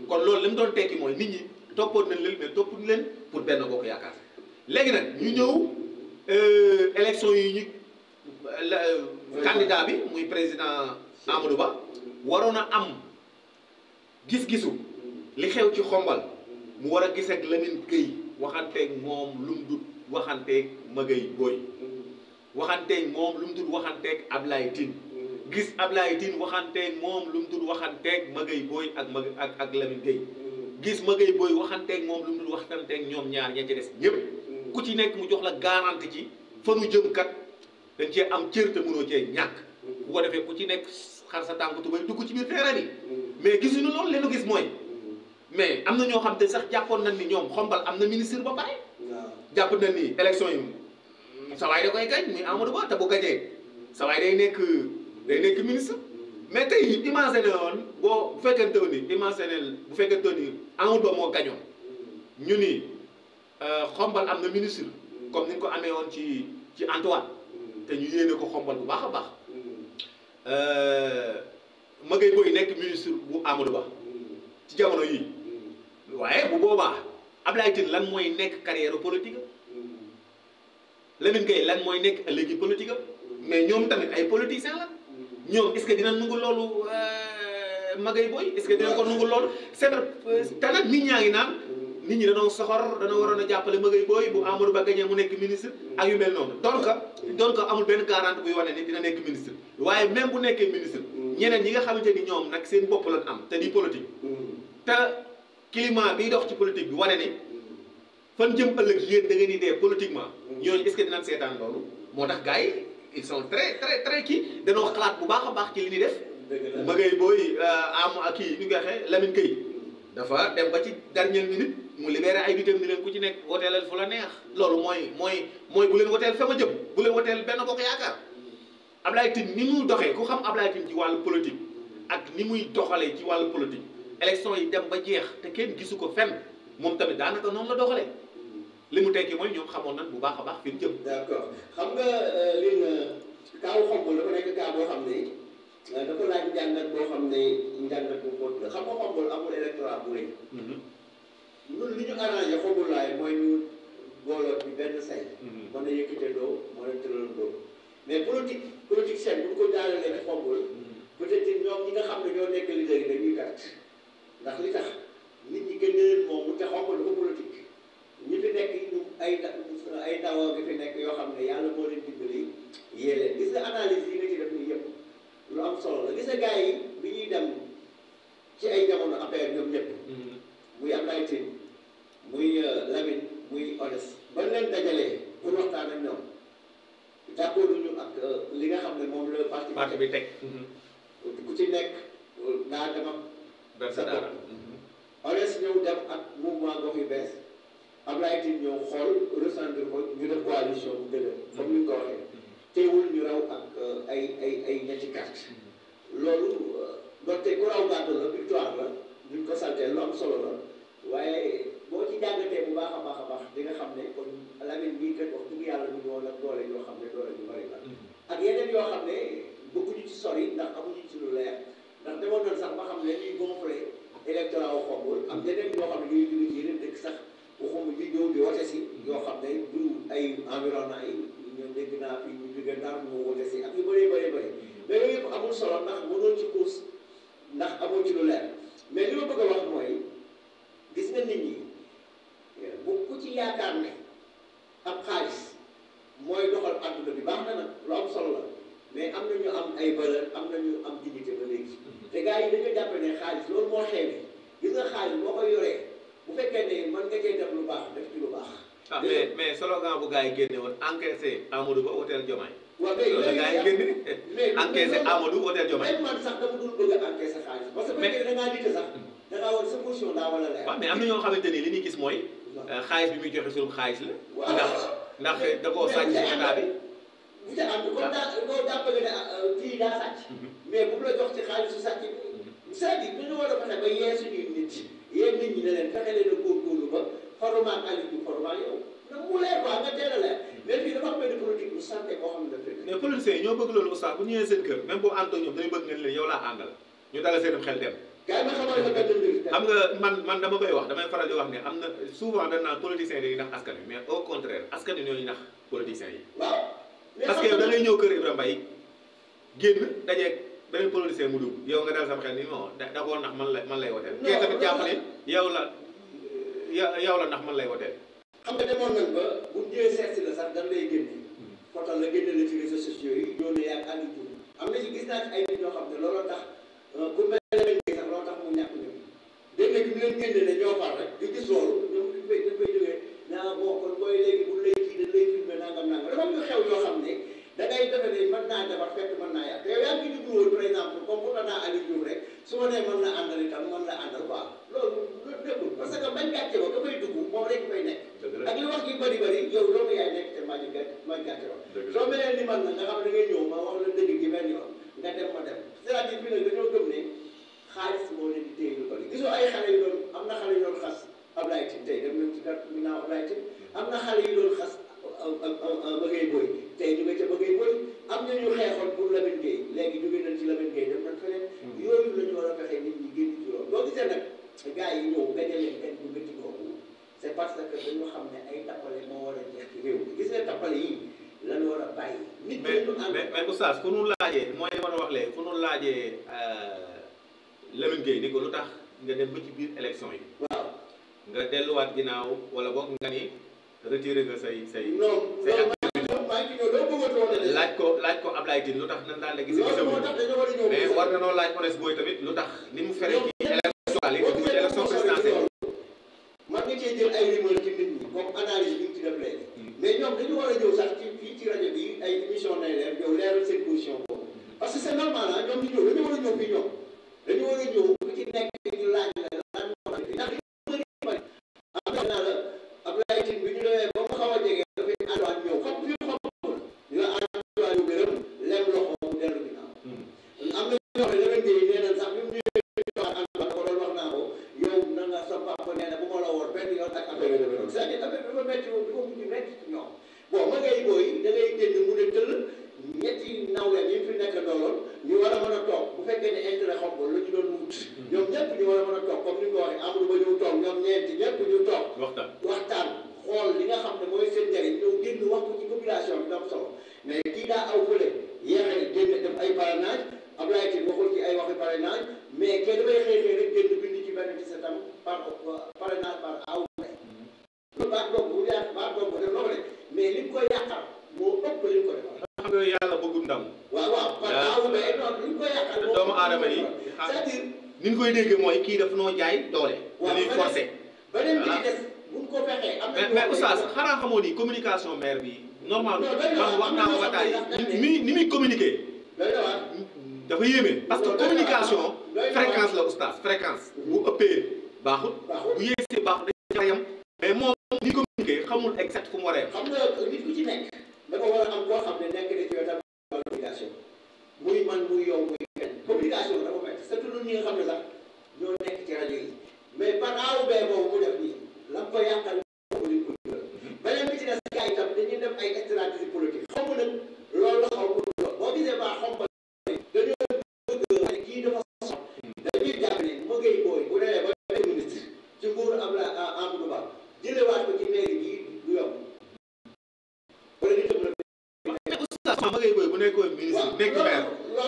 kon loolu li mu doon tekki mooy nit ñi toppoon nañ leen mais toppuñu leen pour Benno Bokk Yaakaar léegi nag ñu ñëw élection yi ñu candidat bi muy président Amadou Ba waroon a am gis-gisu li xew ci xombal mu war a gis ak Lamine Gueye waxanteeg moom lu mu dul waxanteeg Mbaye Boye waxanteeg moom lu mu dul waxanteeg Ablaye Tine gis Ablaye Tine waxanteeg moom lu mu dul waxanteeg Mbaye Boye ak Lamine Gueye gis Mbaye Boye waxanteeg moom lu mu dul waxanteeg ñoom ñaar ña ci des ñëpp ku ci nekk mu jox la garanti ci fa nu jëm kat dañ cee am cër te mënoo cee ñàkk bu ko defee ku ci nekk xar sa tànk tubay dugg ci biir terrain bi mais gisuñu loolu leenu gis mooy mais am na ñoo xam te sax jàppoon nañ ni ñoom xombal am na ministre ba pare jàpp nañ ni élection yi sa waay da koy gañ muy Amadou Ba te bu gañee sa waay day nekk ministre mais tey imaginer woon bu fekkente ni Amadou Ba moo gañoon ñu ni xombal am na ministre comme ni ñu ko amee woon ci Antoine te ñu yéene ko xombal bu baax a baax Mbaye Boye nekk ministre bu Amadou Ba ci jamono yii waaye bu boobaa Ablaye Tine lan mooy nekk carrière politique Lamine Gueye lan mooy nekk léegi politique mais ñoom tamit ay politiciens la ñoom est-ce que dina nangu loolu Mbaye Boye est-ce que dina ko nangu loolu c'est vrai te nag nit ñaa ngi naan nit ñi dañoo soxor dañoo waroon a jàppale Mbaye Boye bu Amadou Ba gañee mu nekk ministre ak yu mel noonu donc amul benn garantie buy wane ni dina nekk ministre waaye même bu nekkee ministre ñeneen ñi nga xamante ni ñoom nag seen bopp lañ am te di politique te climat biy dox ci politique bi wane ni fan jëm ëllëg yéen da ngeen di dee politiquement ñooñu est-ce que dinañ seetaan loolu moo tax gars yi ils sont très kii dañoo xalaat bu baax a baax ci li ñuy def Mbaye Boye kii ñu ngi waxee Lamine Gueye dafa dem ba ci dernière minute mu libéré ay bitam ni leen ku ci nekk woteelal fu la neex loolu mooy bu leen woteel fa ma jëm bu leen woteel Benno Bokk Yaakaar Ablaye Tine ni muy doxee ku xam Ablaye Tine ci wàllu politique ak ni muy doxalee ci wàllu politique élection yi dem ba jeex te kenn gisu ko fenn moom tamit daanaka noonu la doxalee li mu tekki mooy ñoom xamoon nañ bu baax a baax fi mu jëm. d'accord xam nga li nga kaaw xombul dafa nekk kaa boo xam ne dafa laaj njàngat boo xam ne njàngat bu xóot la xam nga xombul amul électorat bu rëy. ñun li ñu arrangé xombul laay mooy ñu booloo ci benn say. mën na yëkkatandoo mën na tëralandoo mais politique seen bu ñu ko jaaralee ci xombul peut-être ñoom ñi nga xam ne ñoo nekk leader yi dañuy gàtt ndax li tax nit ñi gën leen moom te xombul dafa politique ñi fi nekk ñu ay ndaw gi fi nekk yoo xam ne yàlla moo leen dimbali yee leen gis nga analyse yi nga ci def nii yëpp lu am solo la gis nga gars yi bi ñuy dem ci ay jamono affaire ñoom ñëpp muy Ablaye Tine muy Lamine muy Odes ba leen dajalee pour waxtaan ak ñoom d'accord ñu ak li nga xam ne moom la parti bi teg ku ci nekk naa dem ak sa bopp Odes ñëw dem ak mouvement gox yu bees Ablaye Tine ñëw xool ressentir ko ñu def coalition bu dëgër comme ni nga ko waxee teewul ñu raw ak ay ñetti carte loolu doonte ku raw gàddu la victoire la duñ ko saltee lu am solo la waaye boo ci jàngatee bu baax a baax di nga xam ne kon Lamine bii kat wax dëgg yàlla ñu ngi woon ak doole yoo xam ne doole ñu bari la ak yeneen yoo xam ne bëgguñu ci sori ndax amuñu ci lu leer ndax demoon nañ sax ba xam ne ñuy gonflé électorat wu xombul am yeneen yoo xam ne ñuy jóge ci yeneen dëkk sax waxuma ñu ñëw di wote si yoo xam ne du ay environnement yi ñoom dégg naa fi ñu jóge Ndar moo wote si ak yu bëree bëri mais yooyu yëpp amul solo ndax mënoo ci course ndax amoo ci lu leer mais li ma bëgg a wax mooy gis nga nit ñi bu ku ci yaakaar ne am xaalis mooy doxal àdduna bi baax na nag lu am solo la mais am na ñu am ay valeur am na ñu am dignité ba léegi te gars yi dañoo jàpp ne xaalis loolu moo xewi gis nga xaalis boo ko yoree bu fekkee ne mën nga cee def lu baax def ci lu baax. ah mais slogan bu gars yi génne woon encaissé Amadou Ba hôtel Diomaye. waaw mais loolu la gars yi génne. mais encaissé Amadou hôtel Diomaye. man sax dama dul bëgg a encaissé xaalis. parce que bu fekkee da ngaa dite sax da ngaa war sa position daa war a leer. waaw mais am na ñoo xamante ni li ñuy gis mooy. xaalis bi muy joxe suñu xaalis la. waaw ndax da koo sàcc ci état bi. bu ca ànd comme daa jàppale ne kii daa sàcc. mais bu la jox ci xaalisu sàcc bi. c'est-à-dire dañu war a fexe ba yee suñuy nit yéen nit ñi ne leen fexe leen a góorgóorlu ba farumaak Aliou bi farumaak yow nag mu leer quoi nga teel a leer mais fii dafa am benn politique bu santé boo xam ne dafa mais politiciens yi ñoo bëgg loolu oustaz bu ñëwee seen kër même boo àndoo ñoom dañu bëgg ngeen leen yow laa àndal ñu dala seen xel dem. gars yi ma xamal la benn mbir. xam nga man dama koy wax damay faral di wax ne am na souvent dañ naan politiciens yi dañuy nax askan wi mais au contraire askan wi ñooñu nax politiciens yi. waaw parce que yow da ngay ñëw kër Ibra Mbaye génn dajeeg beneen politicien mu dugg yow nga dal sama xel ni non da koo nax man lay woteel. kii tamit jàpp ne yow la nax man lay woteel. xam nga demoon nañ ba bu ñëwee seet si la sax dañ lay génne fotal la génne la ci réseaux sociaux yi yónnee yaa ngi ànd jiw am na ci gis naa ci ay nit ñoo xam ne looloo tax ku mel ne sax looloo tax mu ñàkk ñoom dégg nga bi mu leen génne ne ñoo far rek di gis loolu ñoom dañ koy jógee naa boo kon booy léegi bu lay kii dañ lay filmé nangam dafa am yu xew yoo xam ne da ngay defe ne mën naa defar fekk mën naa yàq te yow yaa ngi dugg woon par exemple comme bu naa Aliou Diouf rek su ma nee mën na àndal itam mën na àndal quoi loolu nekkul parce que bañ gàcce ba dafay dugg moom rek koy nekk ak li wax gi bëri yow loolu yaay nekk te maa gàcce ba soo melee ni man na nga xam ne da ngay ñëw ma wax la dëgg gi benn yoon nga dem ma dem c'est-à-dire fii nag dañoo gëm ne xaalis moo leen di téye lu bëri gisoo ay xale yu doon am na xale yu doon xas Ablaye Tine tey dem nañ ci kat ginnaaw Ablaye Tine am na xale yu doon xas bëggee boy tey ñu nga ca bëggee boy am na ñu xeexoon pour Lamine Gueye léegi jóge nañ ci Lamine Gueye dem nañ feneen yooyu la ñu war a fexe nit ñi génn ci loolu boo gisee nag gars yi ñëw gañe leen kenn bu gëti boobu c'est parce que dañu xam ne ay tappale moo war a jeex ci réew mi gis nga tappale yi lañu war a bàyyi nit mais oustaz fu nu laajee mooy li ma wax léegi fu nu laajee Lamine Gueye ni ko lu tax nga dem ba ci biir élection yi waaw nga delluwaat ginnaaw wala boog nga ni retiré nga say laaj ko Ablaye Tine lu tax nan daan la gis mais war na noo laaj Ones Boy tamit lu tax ni mu fere ci élection yi ci élection présidentielle man nga cee jël ay rumeur ci nit ñi comme analyse bi ñu ci def léegi mais ñoom dañu war a ñëw sax ci fii ci rajo bi ay émission nay leer yow leeral seen position boobu parce que c'est normal ah ñoom ñu ñëw dañu war a ñëw fii ñoom dañu war a ñëw ku ci nekk ñu laaj la lan moo tax ndax am na naa la Ablaye Tine bi ñu demee ba mu xaw a jege dafay ànduwaat ñëw xam fi xam ñu la ànduwaat yu gërëm lem loxo yoon ak affaire yooyu noonu c'est-à-dire affaire dafa métti moom dafa mujj métti ci ñoom bon ma ngay booy da ngay dégg mu ne tëll ñetti nawleen yi fi nekk dooloon ñu war a mën a toog bu fekkee ne intérêt xam ko la ñu doon wut ñoom ñëpp ñu war a mën a toog comme ni nga ko waxee Amadou Ba ñu toog ñoom ñeenti ñëpp ñu toog waxtaan xool li nga xam ne mooy seen njëriñ ñëw génn wax ko ci population bi dam solo mais kii daa aw fële yéexe génn def ay parrainage Abdoulaye Tine waxul ci ay waxi parrainage mais kenn dafay xëy rek génn bind ci benn ci setam par parrainage par aw loolu baat boobu bu yàq baat boobu def na ko de mais li mu koy yàqal moo ëpp li mu ko defal xam nga yàlla bëggul ndam waaw par aw mais non li mu koy yàqal doomu aadama yi c'est-à-dire ni ñu koy déggee mooy kii daf noo jaay doole dañuy forcé beneen bi ci des buñ ko fexee am mais oustaz xanaa xamoo ni communication maire bi normalement man wax naa ko ba tey ni muy communiquer dafa yéeme parce que communication fréquence la oustaz fréquence bu ëppee baaxut bu yéesee baaxut dañu yam mais moom ni communiquer xamul exact fu mu waree xam nga nit ku ci nekk dafa war a am koo xam ne nekk na ci wetam communication muy man muy yow muy kenn communication dafa métti surtout ñi nga xam ne sax ñoo nekk ci rajo yi mais par A ou B boobu mu def nii la ko yàqal ko beneen bi ci des gars yi tam dañuy def ay stratégie politique xamu nag loolu la xaw boo gisee baax xam ko dañoo bëgg kii dafa sox dañuy jàpp ne ma ngay booy bu demee ba nekk ministre ci nguuru Amadou Ba jëlewaat ko ci mairie bi du yomb wala ñu tëb mais oustaz ma ngay booy bu nekkoon ministre nekk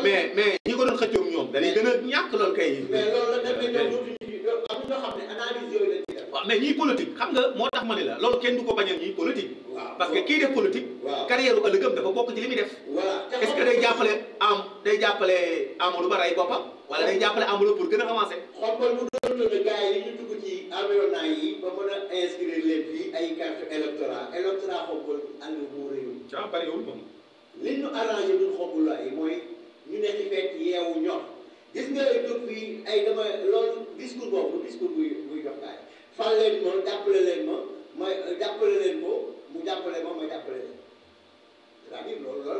maire mais ñi ko doon xëccoog ñoom dañuy gën a ñàkk loolu kay mais loolu la demee ñoom am ñoo xam ne analyse yooyu lañ ci def waaw mais ñiy politique xam nga moo tax ma ne la loolu kenn du ko bañal ñiy politique parce que kii def politique carrière u ëllëgam dafa bokk ci li muy def est-ce que day jàppale Amadou Ba rey boppam wala day jàppale Amadou pour gën a avancer xombal bu doon ne gars yi ñu dugg ci environnement yi ba mën a inscrire leen fii ay carte électorat xombal ànd moo réew ca bariwul moom li ñu arrangé duñ xombul la yi mooy ñu ne ci fekk yeewu ñor gis nga jóg fii ay dama loolu discours boobu discours buy jox gars yi fal leen ma jàppale leen ma ma jàppale leen ko mu jàppale ma ma jàppale leen c'est-à-dire loolu la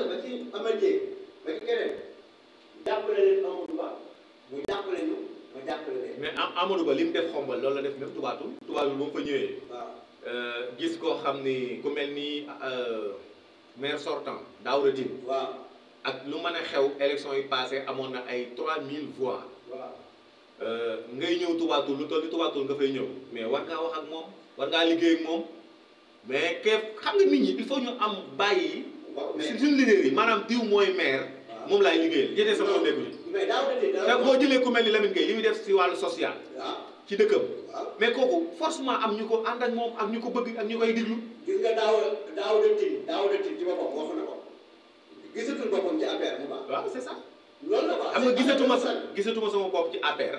ba ci Amadou ba ci keneen jàppale leen Amadou Ba mu jàppale ñu ma jàppale leen. mais Amadou Ba li mu def xombal loolu la def même tubaatul ba mu fa ñëwee. waaw gis koo xam ni ku mel ni maire sortant Daouda Tine. waaw ak lu mën a xew élection yi passé amoon na ay 3000 voix. waaw ngay ñëw tubaatul lu toll ni tubaatul nga fay ñëw mais war ngaa wax ak moom war ngaa liggéey ak moom mais keef xam nga nit ñi il faut ñu am bàyyi. suñu leader yi maanaam diw mooy maire. moom laay liggéeyal jëtee sa moom nekku ci te boo jëlee ku mel ni Lamine Gueye li muy def si wàllu social ci dëkkam mais kooku forcément am ñu ko ànd ak moom ak ñu ko bëgg ak ñu koy diglu gis nga Daouda Tine ci boppam wax na ko gisatul boppam ci APR mu baax waaw c'est ça loolu la ko xam nga gisatuma sama bopp ci APR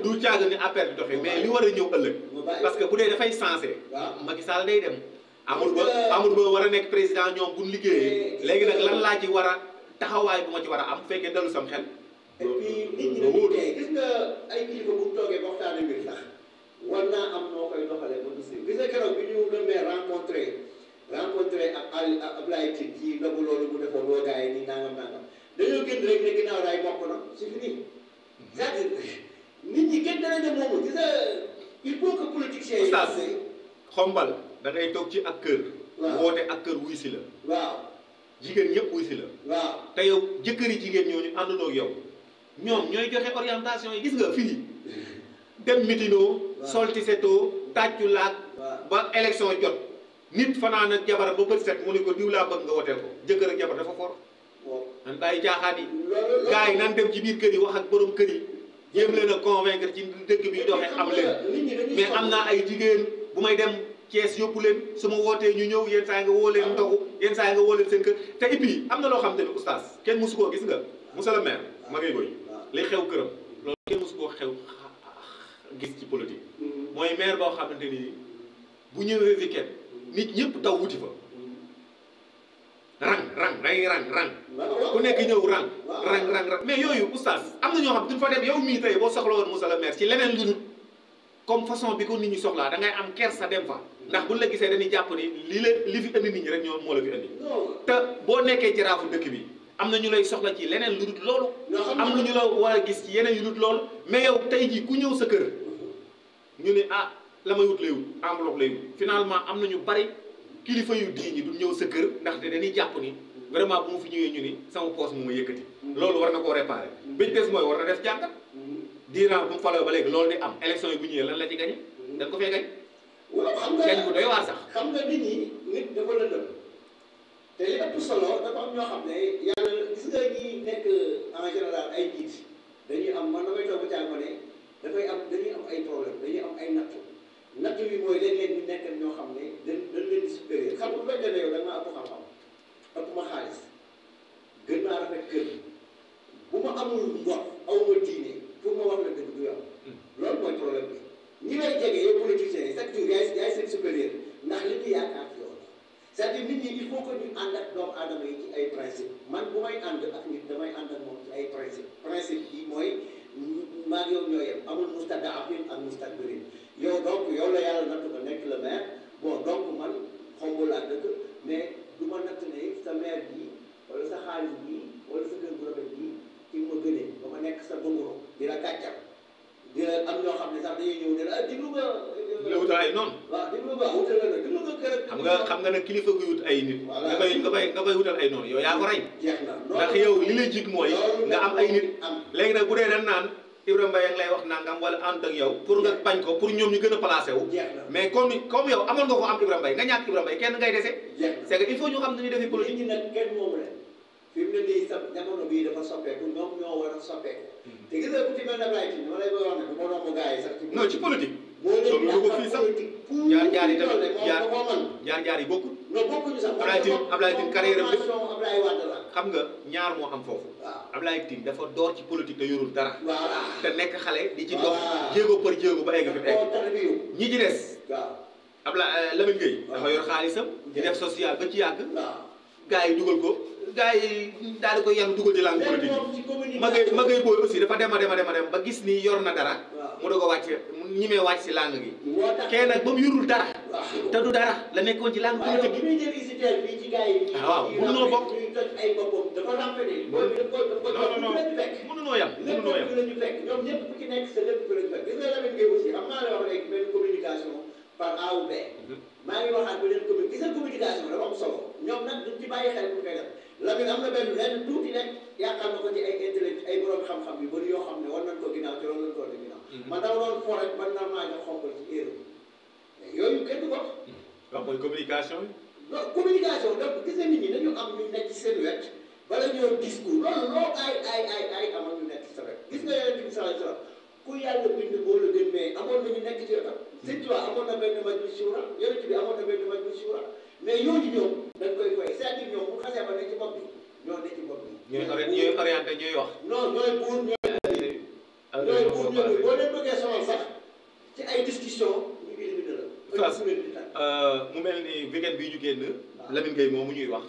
du caaga ni APR di doxee mais li war a ñëw ëllëg parce que bu dee dafay sensé Macky Sall day dem Amadou Ba war a nekk président ñoom buñ liggéeyee léegi nag lan laa ci war a taxawaay bu ma ci war a am bu fekkee dalu sam xel. et puis nit ñi dañuy tey gis nga ay kilifa bu mu toogee ba waxtaanee mbir sax war naa am noo koy doxalee ba du si gis nga keroog bi ñu le maire rencontré ak Abdoulaye Tine ci ndogu loolu mu defoon woo gars yi nii nangam dañoo génn rek ne ginnaaw raay mokk na c'est fini c'est-à-dire nit ñi kenn dana dem moomu gis nga il faut que politiciens yi. oustaz xombal da ngay toog ci ak kër. waaw woote ak kër wuy si la. waaw. jigéen ñëpp wuy si la. waaw te yow jëkkëri jigéen ñooñu àndandoo ak yow ñoom ñooy joxe orientation yi gis nga fii dem mitinoo solti setoo tàccu laag ba élection jot nit fanaan ak jabar ba bët set mu ne ko diw laa bëgg nga woteel ko jëkkër ak jabar dafa for nan bàyyi caaxaan yi gars yi nan dem ci biir kër yi wax ak borom kër yi jéem leen a convaincre ci dëkk bi doxee am leen mais am naa ay jigéen bu may dem Cees yóbbu leen su ma wootee ñu ñëw yenn saa yi nga woo leen ndogu yenn saa yi nga woo leen seen kër te et puis am na loo xam te ne oustaz kenn mosu koo gis nga monsieur le maire ma ngay boy li xew këram loolu kenn mosu koo xew gis ci politique mooy maire boo xamante ni bu ñëwee weekend nit ñëpp daw wuti fa rang ku nekk ñëw rang mais yooyu oustaz am na ñoo xam duñ fa dem yow mii tey boo soxla woon monsieur le maire ci leneen lu dul comme façon bi ko nit ñi soxlaa da ngay am kersa dem fa ndax buñ la gisee dañuy jàpp ni li fi indi nit ñi rek ñoom moo la fi indi te boo nekkee jaraafu dëkk bi am na ñu lay soxla ci leneen lu dul loolu am na ñu la war a gis ci yeneen yu dul loolu mais yow tey jii ku ñëw sa kër ñu ne ah la may wut lay wut enveloppe lay wut finalement am na ñu bari kilifa yu diñ ñi du ñëw sa kër ndaxte dañuy jàpp ni vraiment bu mu fi ñëwee ñu ni sama poos mu ma yëkkati. loolu war na koo réparer. bi des mooy war na def jàngat. diiran bu mu faloo ba léegi loolu di am élection yi bu ñëwee lan la ci gañe dañ ko fee gañ. waaw xam nga gañ bu doy waar sax. xam nga nit ñi nit dafa lëndëm te li ëpp solo dafa am ñoo xam ne yàlla gis nga ñi nekk en général ay jiit dañuy am man damay toog ba caag ma ne dafay am dañuy am ay problème dañuy am ay natt bi mooy léeg-léeg ñu nekk ñoo xam ne dañ leen di supérieur xam nga bu fekkee ne yow da nga ëpp xam-xam ëpp ma xaalis gën naa rafet kër bu ma amul ngor aw ma diine pour ma wax la dëgg du yow loolu mooy problème bi ñi lay jege yow politiciens yi chaque jour yaay seen supérieur ndax li ñu yaakaar ci yow c'est-à-dire nit ñi il faut que ñu ànd ak doomu aadama yi ci ay principe man bu may ànd ak nit damay ànd ak moom ci ay principe yi mooy maa ngi yow ñoo yem amul mustada'afin ak mustakbirin yow donc yow la yàlla natt ko nekk le maire bon donc man xomb laa dëkk mais du ma natt ne sa maire bii wala sa xaalis bii wala sa kër bu rafet bii ci ma gënee ba ma nekk sa dunguro di la gàccal di la am ñoo xam ne sax dañuy ñëw ne la diglu nga la wutal ay noonu. waaw diglu nga wutal la diglu nga kër xam nga nag kilifa guy wut ay nit. nga koy wutal ay noonu yow yaa ko rey. jeex na ndax yow li lay jiit mooy nga am ay nit léegi nag bu dee dañ naan Ibra Mbaye lay wax nangam wala ànd ak yow pour nga bañ ko pour ñoom ñu gën a placé wu. mais comme yow amoon nga ko am Ibra Mbaye nga ñàkk Ibra Mbaye kenn ngay dese. c'est que il faut ñu xam dañuy defi politique. nit ñi nag kenn moomu leen fi mu ne nii sa jamono bii dafa soppeeku ñoom ñoo war a soppeeku. te gis nga ku ci mel ne Ablaye Tine ma lay koy wax ne du ma romb gars yi sax. non ci politique. boo leen ko fii sax jaar yi tamit jaar yi bokkul. non bokkuñu sax. Ablaye Tine carrière am Ablaye Wade la. xam nga ñaar moo am foofu. waaw Ablaye Tine dafa door ci politique te yorul dara. voilà te nekk xale di ci dox. jéego par jéego ba egg fi mu egg. ñi ci des. waaw Ablaye Lamine Gueye. dafa yor xaalisam. di def social ba ci yàgg. waaw gars yi dugal ko. gars yi daal di ko yanu dugal ci langue politique magay booy aussi dafa dem ba gis ni yor na dara mu doog a wàcc ñimee wàcc si langue gi kenn nag ba mu yorul dara te du dara la nekkoon ci langue politique gi waaw mënunoo bokk mënunoo yam ñoom ñëpp ku ci nekk sa lépp lañu fekk gis nga Lamine Gueye aussi xam naa la wax rek benn communication par A ou B maa ngi waxaat beneen communication dafa am solo ñoom nag duñ ci bàyyi xel pour koy def Lamine am na lenn tuuti rek yaakaar na ko ci ay intellect ay borom xam-xam yu bëri yoo xam ne war nañ ko ginnaaw ci loolu lañ ko war a ginnaaw. man dama doon fo rek man naa maa jox xonkal ci erreur mais yooyu kenn du ko. waaw mooy communication yi. non communication donc gis nga nit ñi dañu am ñu nekk ci seen wet bala ñoo discours loolu loo ay amoon ñu nekk ci sa wet gis nga Yonent bi sallallahu alayhi wa sallam ku yàlla bind boo la gën mais amoon na ñu nekk ci wetam. Sëñ Tuubaa amoon na benn majlis shura Yonent bi amoon na benn majlis shura mais yooyu ñoom dañ koy fay c'est-à-dire ñoom bu xasee ba ne ci bopp bi ñoo ne ci bopp bi. ñooy orienté ñooy wax. non ñooy buur ñooy buur boo leen bëggee sonal sax ci ay discussion ñu éliminer la. mu mel ni weekend bii ñu génn. Lamine Gueye moom mu ñuy wax.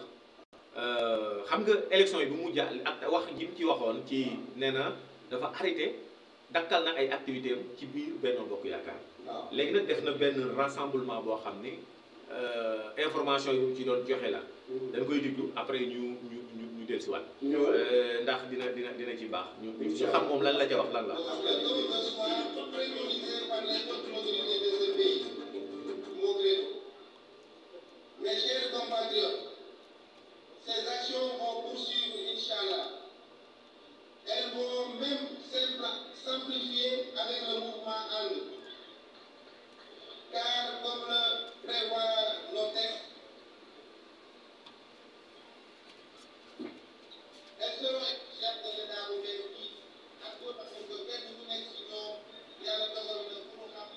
xam nga élection yi bu mu jàll ak wax ji mu ci waxoon ci nee na dafa arrêté dakkal na ay activité am ci biir Benno Bokk Yaakaar. léegi nag def na benn rassemblement boo xam ni. information yu ci doon joxe la dañ koy diglu après ñu dellusiwaat ndax dina ci baax ñu xam moom lan la ca wax lan la. Mes chers compatriotes, ces actions vont poursuivre, Inch'Allah. Elles vont même s'amplifier avec le mouvement AND. Car comme le prévoient nos textes, elles seront chefs de l'État bu bees bi ak parce que kenn ku nekk si ñoom yàlla dogal na pour xam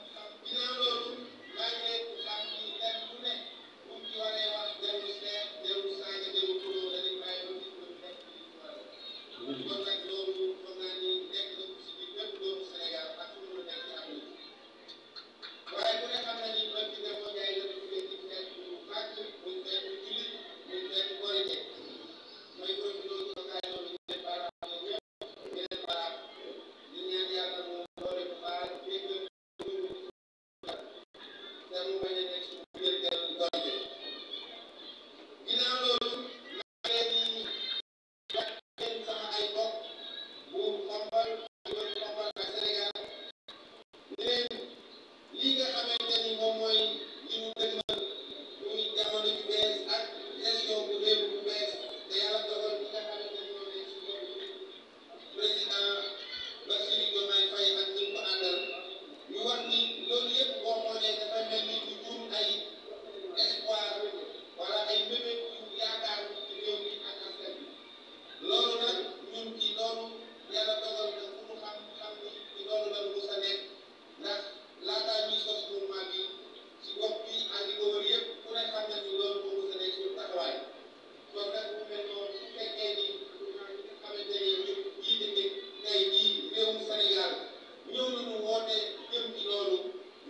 ginnaaw loolu maa ngi leen di xam ni kenn ku nekk bu mu ci waree wax dellu seet dellu saaga dellu turoo dañuy bàyyi ba nit ñi nekk ci li ci war a def kon nag loolu foog naa ni nekk na si biir bépp doomu Sénégal ak fu mu nekk ci àdduna waaye ku ne xam na ni man ci demoo jaay la ñu fekk ci xeet bu màgg muy xeet bu jullit muy xeet bu korite mooy profité ci occasion bi ngeen baaraam la ñëpp ngeen baaraam di ñaan yàlla mu doole bu baax fekk te mu bañ a nekk suñu biir doole ginnaaw loolu maa leen di yéen sama ay mbokk bu xombal ak Sénégal ni leen loolu yëpp boo xoolee dafa mel ni du jur ay espoir wala ay mbébét yu yaakaar ci réew mi ak askan bi loolu nag ñun ci loolu yàlla dogal na ku mu xam ni ci loolu la mu sa nekk ndax laataa ñuy sos mouvement bi ci gox bi ak li ko wër yëpp ku ne xam na ni loolu moo mos a nekk suñu taxawaay kon nag bu mel noonu su fekkee ni xamante ni ñu jiite tey jii réewum Sénégal ñëw nañu woote jëm ci loolu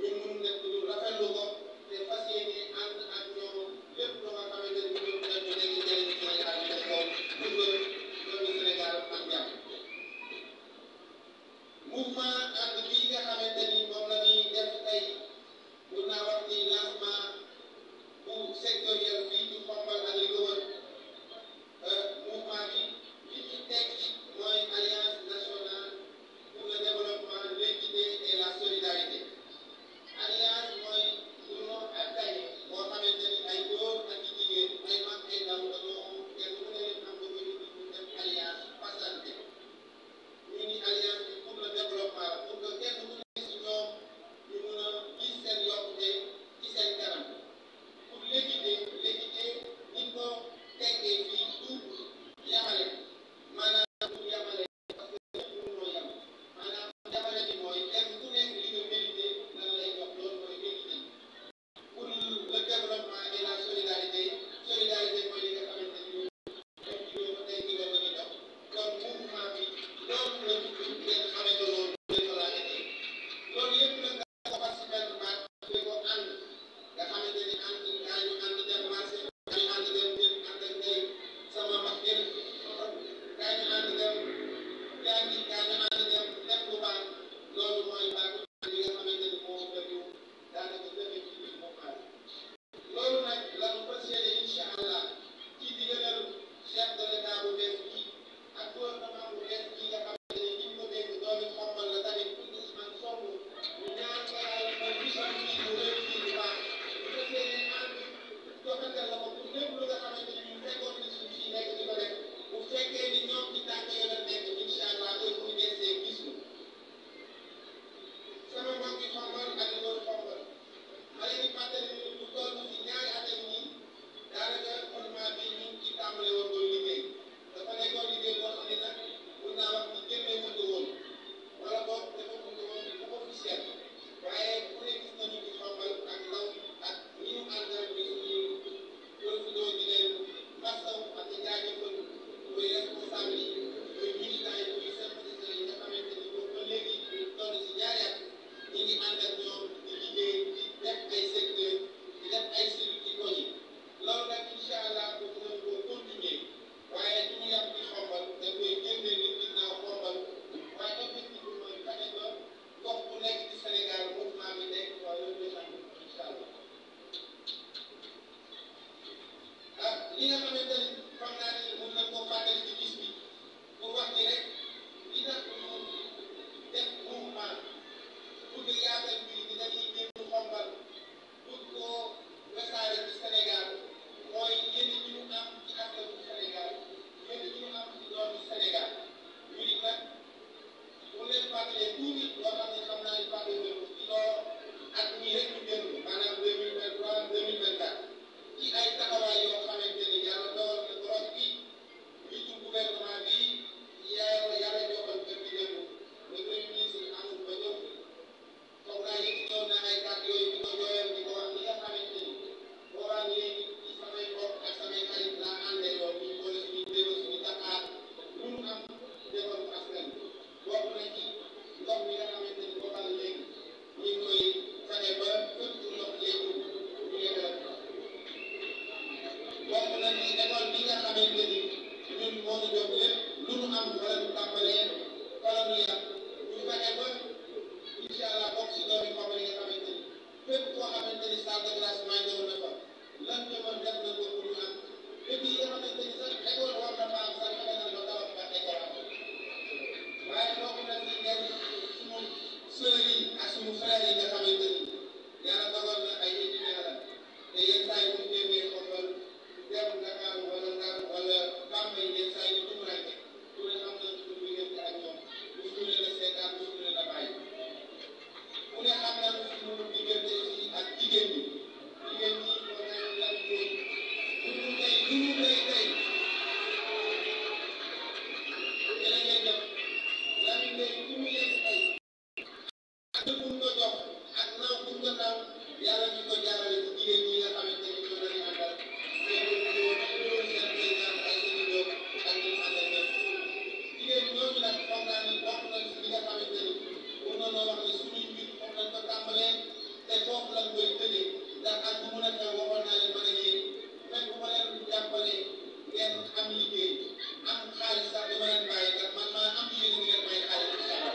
ñun mënu nekk lu rafetlu ko te fas yéene ànd ak ñoom lépp loo nga xamante ni ñoom dañu nekk jëriñ Sénégal ñu def ko pour que doomi Sénégal am jàmm mouvement ànd bii nga xamante ni moom la ñuy def tey mun naa wax ni lancement bu sectoriel fii ci Xombal ak li ko wër mouvement bi li ci teg mooy alliance nationale pour le développement, l'équité et la solidarité. Alliance mooy union ak daje boo xamante ni ay góor ak i jigéen ay mag ay ndaw dañoo kenn ku ne leen am nga ko ñu def alliance passante ñu ni alliance bi pour le développement pour que kenn ku ne si ñoom ñu mun a gis seen yokkute ci seen kanam pour l'équité ni ko teggee fii du yamale maanaam du yamale parce que ñëpp mënoo yam maanaam yamale bi mooy kenn ku nekk li nga mérité lan lay jox loolu mooy équité pour le développement et la solidarité mooy li nga xamante ni ñoom ci loolu tey ci loolu la ñuy dox kon mouvement bi loolu la ñu ngeen xamee ko loolu loolu yëpp nag nga ko fas ci benn baat di ko ànd nga xamante ni ànd kaa ñu ànd dem marché kaa ñu ànd dem jël ànd ak tey sama mag jël kaa ñu ànd dem jàngi kaa ñu ànd dem def lu baax loolu mooy baat bi nga xamante ni moom la ñu daanaka defee ci biir mouvement bi loolu nag la ñu fas yéene incha allah ci digalal chef de l'état bu bees bi ak gouvernement bu bees bi nga xamante ni ñu ko dégg doomi Xombal la tamit Ousmane Sonko ñu ñaan ko yàlla mooy mission bi mu réussir bu baax bu fekkee ànd joxante la ko pour lépp lu nga xamante ni ñu fekkoon ni suñ fii nekk di ko def bu fekkee ni ñoom ci tànk yoo la nekk incha allah heure bu ñu desee gis ñu sama mbokk yi Xombal ak li wër Xombal ma leen di fàttali ni lu toll ci ñaari at ak nii daanaka mouvement bi ñu ci tàmbale woon doon liggéey dafa nekkoon liggéey boo xam ne nag mun naa wax ni génnee wuñ ko woon wala boog dafa wuñ ko woon bu officiel waaye ku ne gis nañu ci Xombal ak ndaw ak ñi ñu àndal ñu suñuy profité di leen masaw ak di jaajëfal muy responsable yi muy militants yi muy sympathisants yi nga xamante ni boobu ba léegi ñu toll ci ñaari at ñi ngi ànd ak ñoom di liggéey di def ay secteur di def ay cellules ci koñ yi loolu nag incha allah bëgg nañ koo continuer waaye du ñu yàq ci Xombal da koy génne nit ginnaaw Xombal waaye objectif bi mooy fexe ba gox bu nekk ci Sénégal mouvement bi nekk waaye loolu lay xam incha allah li nga xamante ni xam naa ni mun nañ koo fàttali ci gis bi pour wax ni rek li tax ñu def mouvement pour que yaatal bi ni dañuy génn Xombal pour koo wesaare ci Sénégal mooy yéen ñi ñu am ci askanu Sénégal yéen ñi ñu am ci doomu Sénégal ñu ni nag pour leen fàttalee tuuti loo xam ne xam naa ni fàttali ko ci loo at ñii rek ñu génn maanaam 2023 2024 ci ay taxawaay yoo xamante ni yàlla dogal na drogue bi njiitu gouvernement bi yàlla joxal kër gi démb le premier ministre Amadou Ba ñëw foog naa yëg ñëw na ay kàddu yooyu di ko jooyal di ko wax li nga xamante ni boobaa léegi ci samay mbokk ak samay xarit laa àndee lool ñu boole suñu déba suñu taxaar lu mu am defal ko askan bi bokk na ci ndox mi nga xamante ni boobaa léegi ñu ngi koy fexe ba fépp fu ndox léegi ñu yegal bokk na ci école bi nga xamante ni ñun moo ñu jóg lépp lu mu am wala ñu tàmbalee wala ñu yàq ñu fexe ba incha allah bokk si doomi Xombal yi nga xamante ni fépp koo xamante ni salle de classe manqué woon na fa lan jëmal def na ko pour ñu am et puis yi nga xamante ni sax école war na fa am sax fexe nañ ba tabax ba école am waaye bokk na si ngeen suñu sœurs yi ak suñu frères yi nga xamante ni yàlla dogal na ay étudiants la te yenn saa yi bu ñu génnee Xombal dem Dakar wala Ndar wala Bambey yenn saa yi ñu tumurànke ku ne xam nañ suñu diggante ak ñoom mosuñu leen a seetaan mosuñu leen a bàyyi ku ne xam nañ suñu ndax ak bu mën a xew waxoon naa leen ma ne leen même bu ma leen jàppale ngeen am liggéey am xaalis sax dama leen bàyyi ndax man maa am yéen ngi leen may xaalis incha allah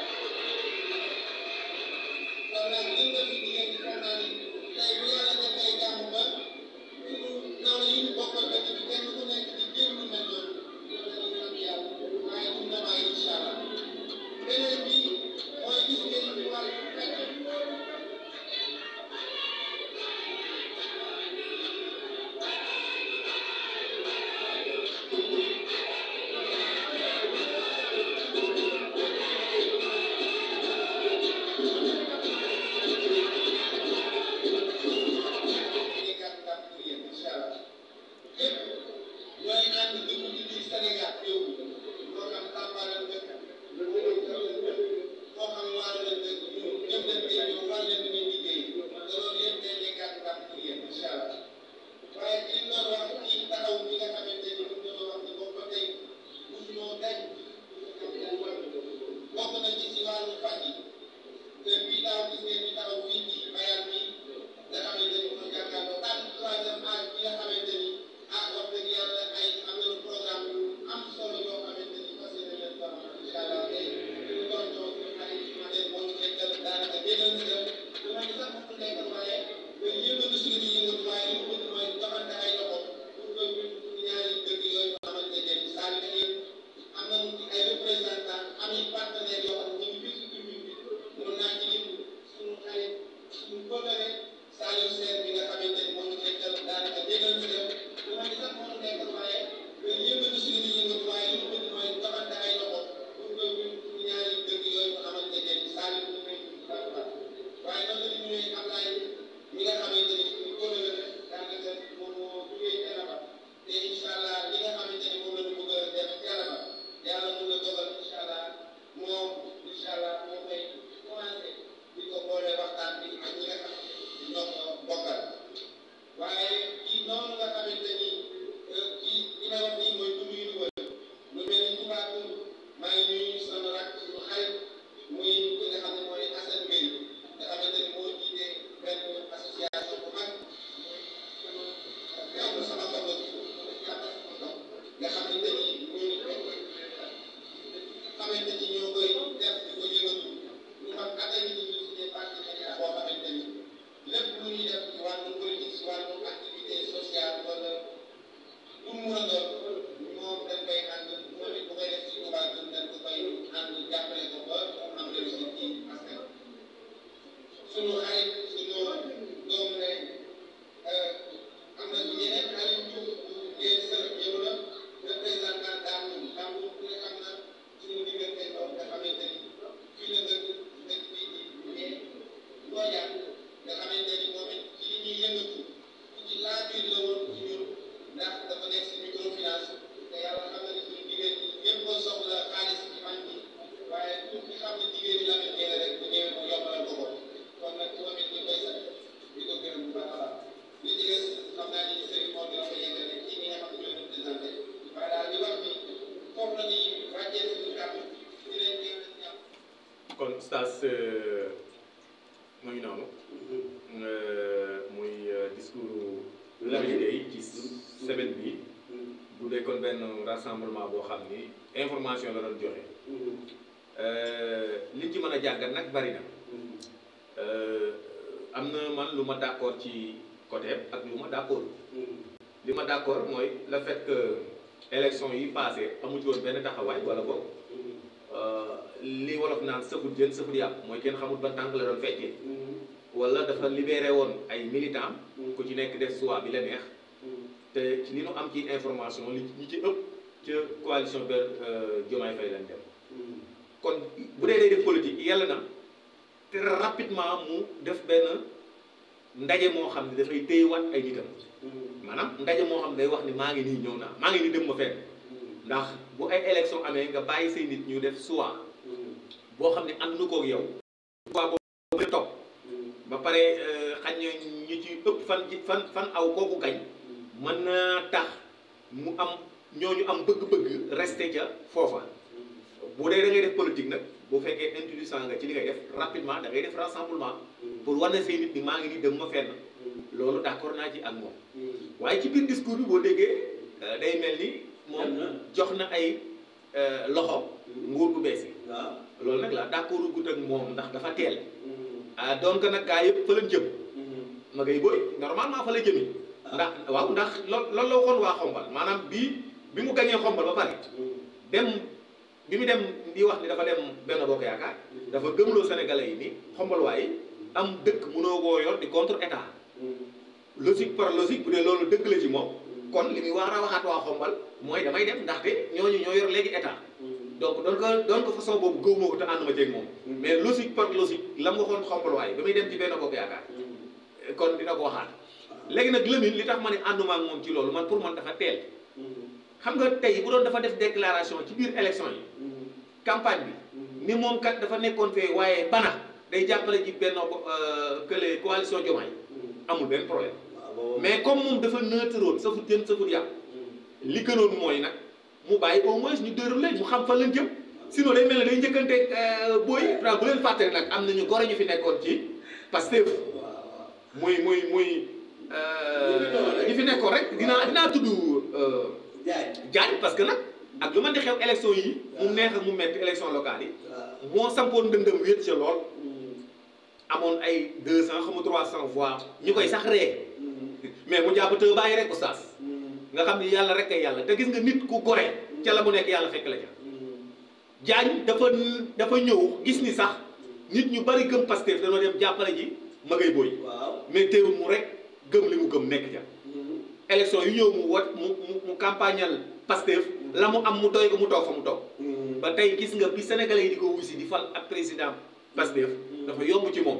kon nag li nga fi jigéen ñi foog naa ni tey bu yàlla defee gàmmu ba suñu nawle yi ñu bokkal dëkk bi kenn ku nekk di jéem lu mel noonu loolu dañuy sant yàlla waaye du na bàyyi incha allah beneen bi mooy gis ngeen ci wàllu fekk kon stas muy noonu muy discours Lamine Gueye ci semaine bi bu dee kon benn rassemblement boo xam ni information la doon joxe li ci mën a jàngat nag bari na am na man lu ma d'accord ci côté ak lu ma d'accord li ma d'accord mooy le fait que élection yi passé amu ci woon benn taxawaay wala boog li wolof naan sëfut jën sëfut yàpp mooy kenn xamul ban tànk la doon feccee wala dafa libéré woon ay militants ku ci nekk def choix bi la neex te ci li nu am ci information li ñi ci ëpp ca coalition ba Diomaye Faye lañ dem kon bu dee day def politique yàlla na te rapidement mu def benn ndaje moo xam ne dafay téyewaat ay nitam maanaam ndaje moo xam ne day wax ni maa ngi nii ñëw naa maa ngi nii dem ma fenn ndax bu ay élection amee nga bàyyi say nit ñu def choix boo xam ne ànd na koog yow choix boobu nga topp ba pare xañ na ñu ci ëpp fan aw kooku gañ mën na tax mu am ñooñu am bëgg-bëgg resté ca foofa bu dee da ngay def politique nag boo fekkee intelligent nga ci li ngay def rapidement da ngay def rassemblement pour wane say nit ni maa ngi nii dem ma fenn loolu d'accord naa ci ak moom waaye ci biir discours bi boo déggee day mel ni moom jox na ay loxo nguur gu bees yi loolu nag la d'accord gut ak moom ndax dafa teel donc nag gaa yëpp fa lañ jëm ma ngay booy normalement fa la jëmi ndax waaw ndax loolu la waxoon waa xombal maanaam bi mu gañee xombal ba pare dem bi mu dem di wax ni dafa dem benn bokk yaakaar dafa gëmloo sénégalais yi ni xombal waaye am dëkk mënoo koo yor di contre état logique par logique bu dee loolu dëgg la ci moom kon li muy war a waxaat waa xombal mooy damay dem ndaxte ñooñu ñoo yor léegi état donc donc façon boobu gëw moo ko te ànduma ceeg moom mais logique par logique la mu waxoon xombal waaye ba muy dem ci benn bokk yaakaar kon dina ko waxaat léegi nag Lamine li tax ma ne ànduma ak moom ci loolu man pour man dafa teel xam nga tey bu doon dafa def déclaration ci biir élection yi campagne bi ni moom kat dafa nekkoon fee waaye bana day jàppale ci benn kële coalition Diomaye amul benn problème mais comme moom dafa neutre safut jën safut yàpp li gënoon mooy nag mu bàyyi au moins ñu déroulé mu xam fan lañ jëm sinon day mel ne day njëkkante booy bu leen fàtte nag am nañu gore ñu fi nekkoon ci Pastef muy ñi fi nekkoon rek dinaa tudd Diagne parce que nag ak lu man di xew élection yi mu neex ak mu metti élection locale yi moo sampoon ndëndëm wéet ca lool amoon ay 200 xam 300 voix ñu koy sax ree mais mu jàpp te bàyyi rek oustaz nga xam ni yàlla rek ay yàlla te gis nga nit ku gore ca la mu nekk yàlla fekk la ca Diagne dafa ñëw gis ni sax nit ñu bari gëm Pastef dañoo dem jàppale ji ma ngay booy mais teewul mu rek gëm li mu gëm nekk ca élection yu ñëw mu campagnal Pastef la mu am mu doy ko mu toog fa mu toog ba tey gis nga bi sénégalais yi di ko wusi di fal ak président Pastef dafa yomb ci moom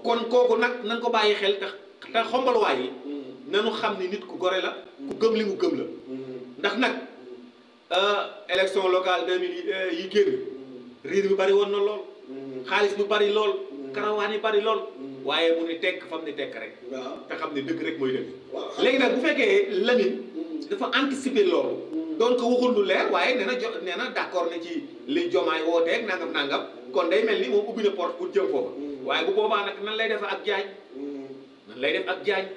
kon kooku nag nañ ko bàyyi xel te xombalwaay yi nanu xam ni nit ku gore la ku gëm li mu gëm la ndax nag élection locale 2000 yi génn riir bi bari woon na lool xaalis bu bari lool karawaan yi bari lool waaye mu ni tekk fam ni tekk rek te xam ne dëgg rek mooy dëgg léegi nag bu fekkee Lamine dafa anticiper loolu donc waxul lu leer waaye nee na d'accord na ci li Diomaye wooteeg nangam kon day mel ni moom ubbi na porte pour jëm foofa waaye bu boobaa nag nan lay def ak Diagne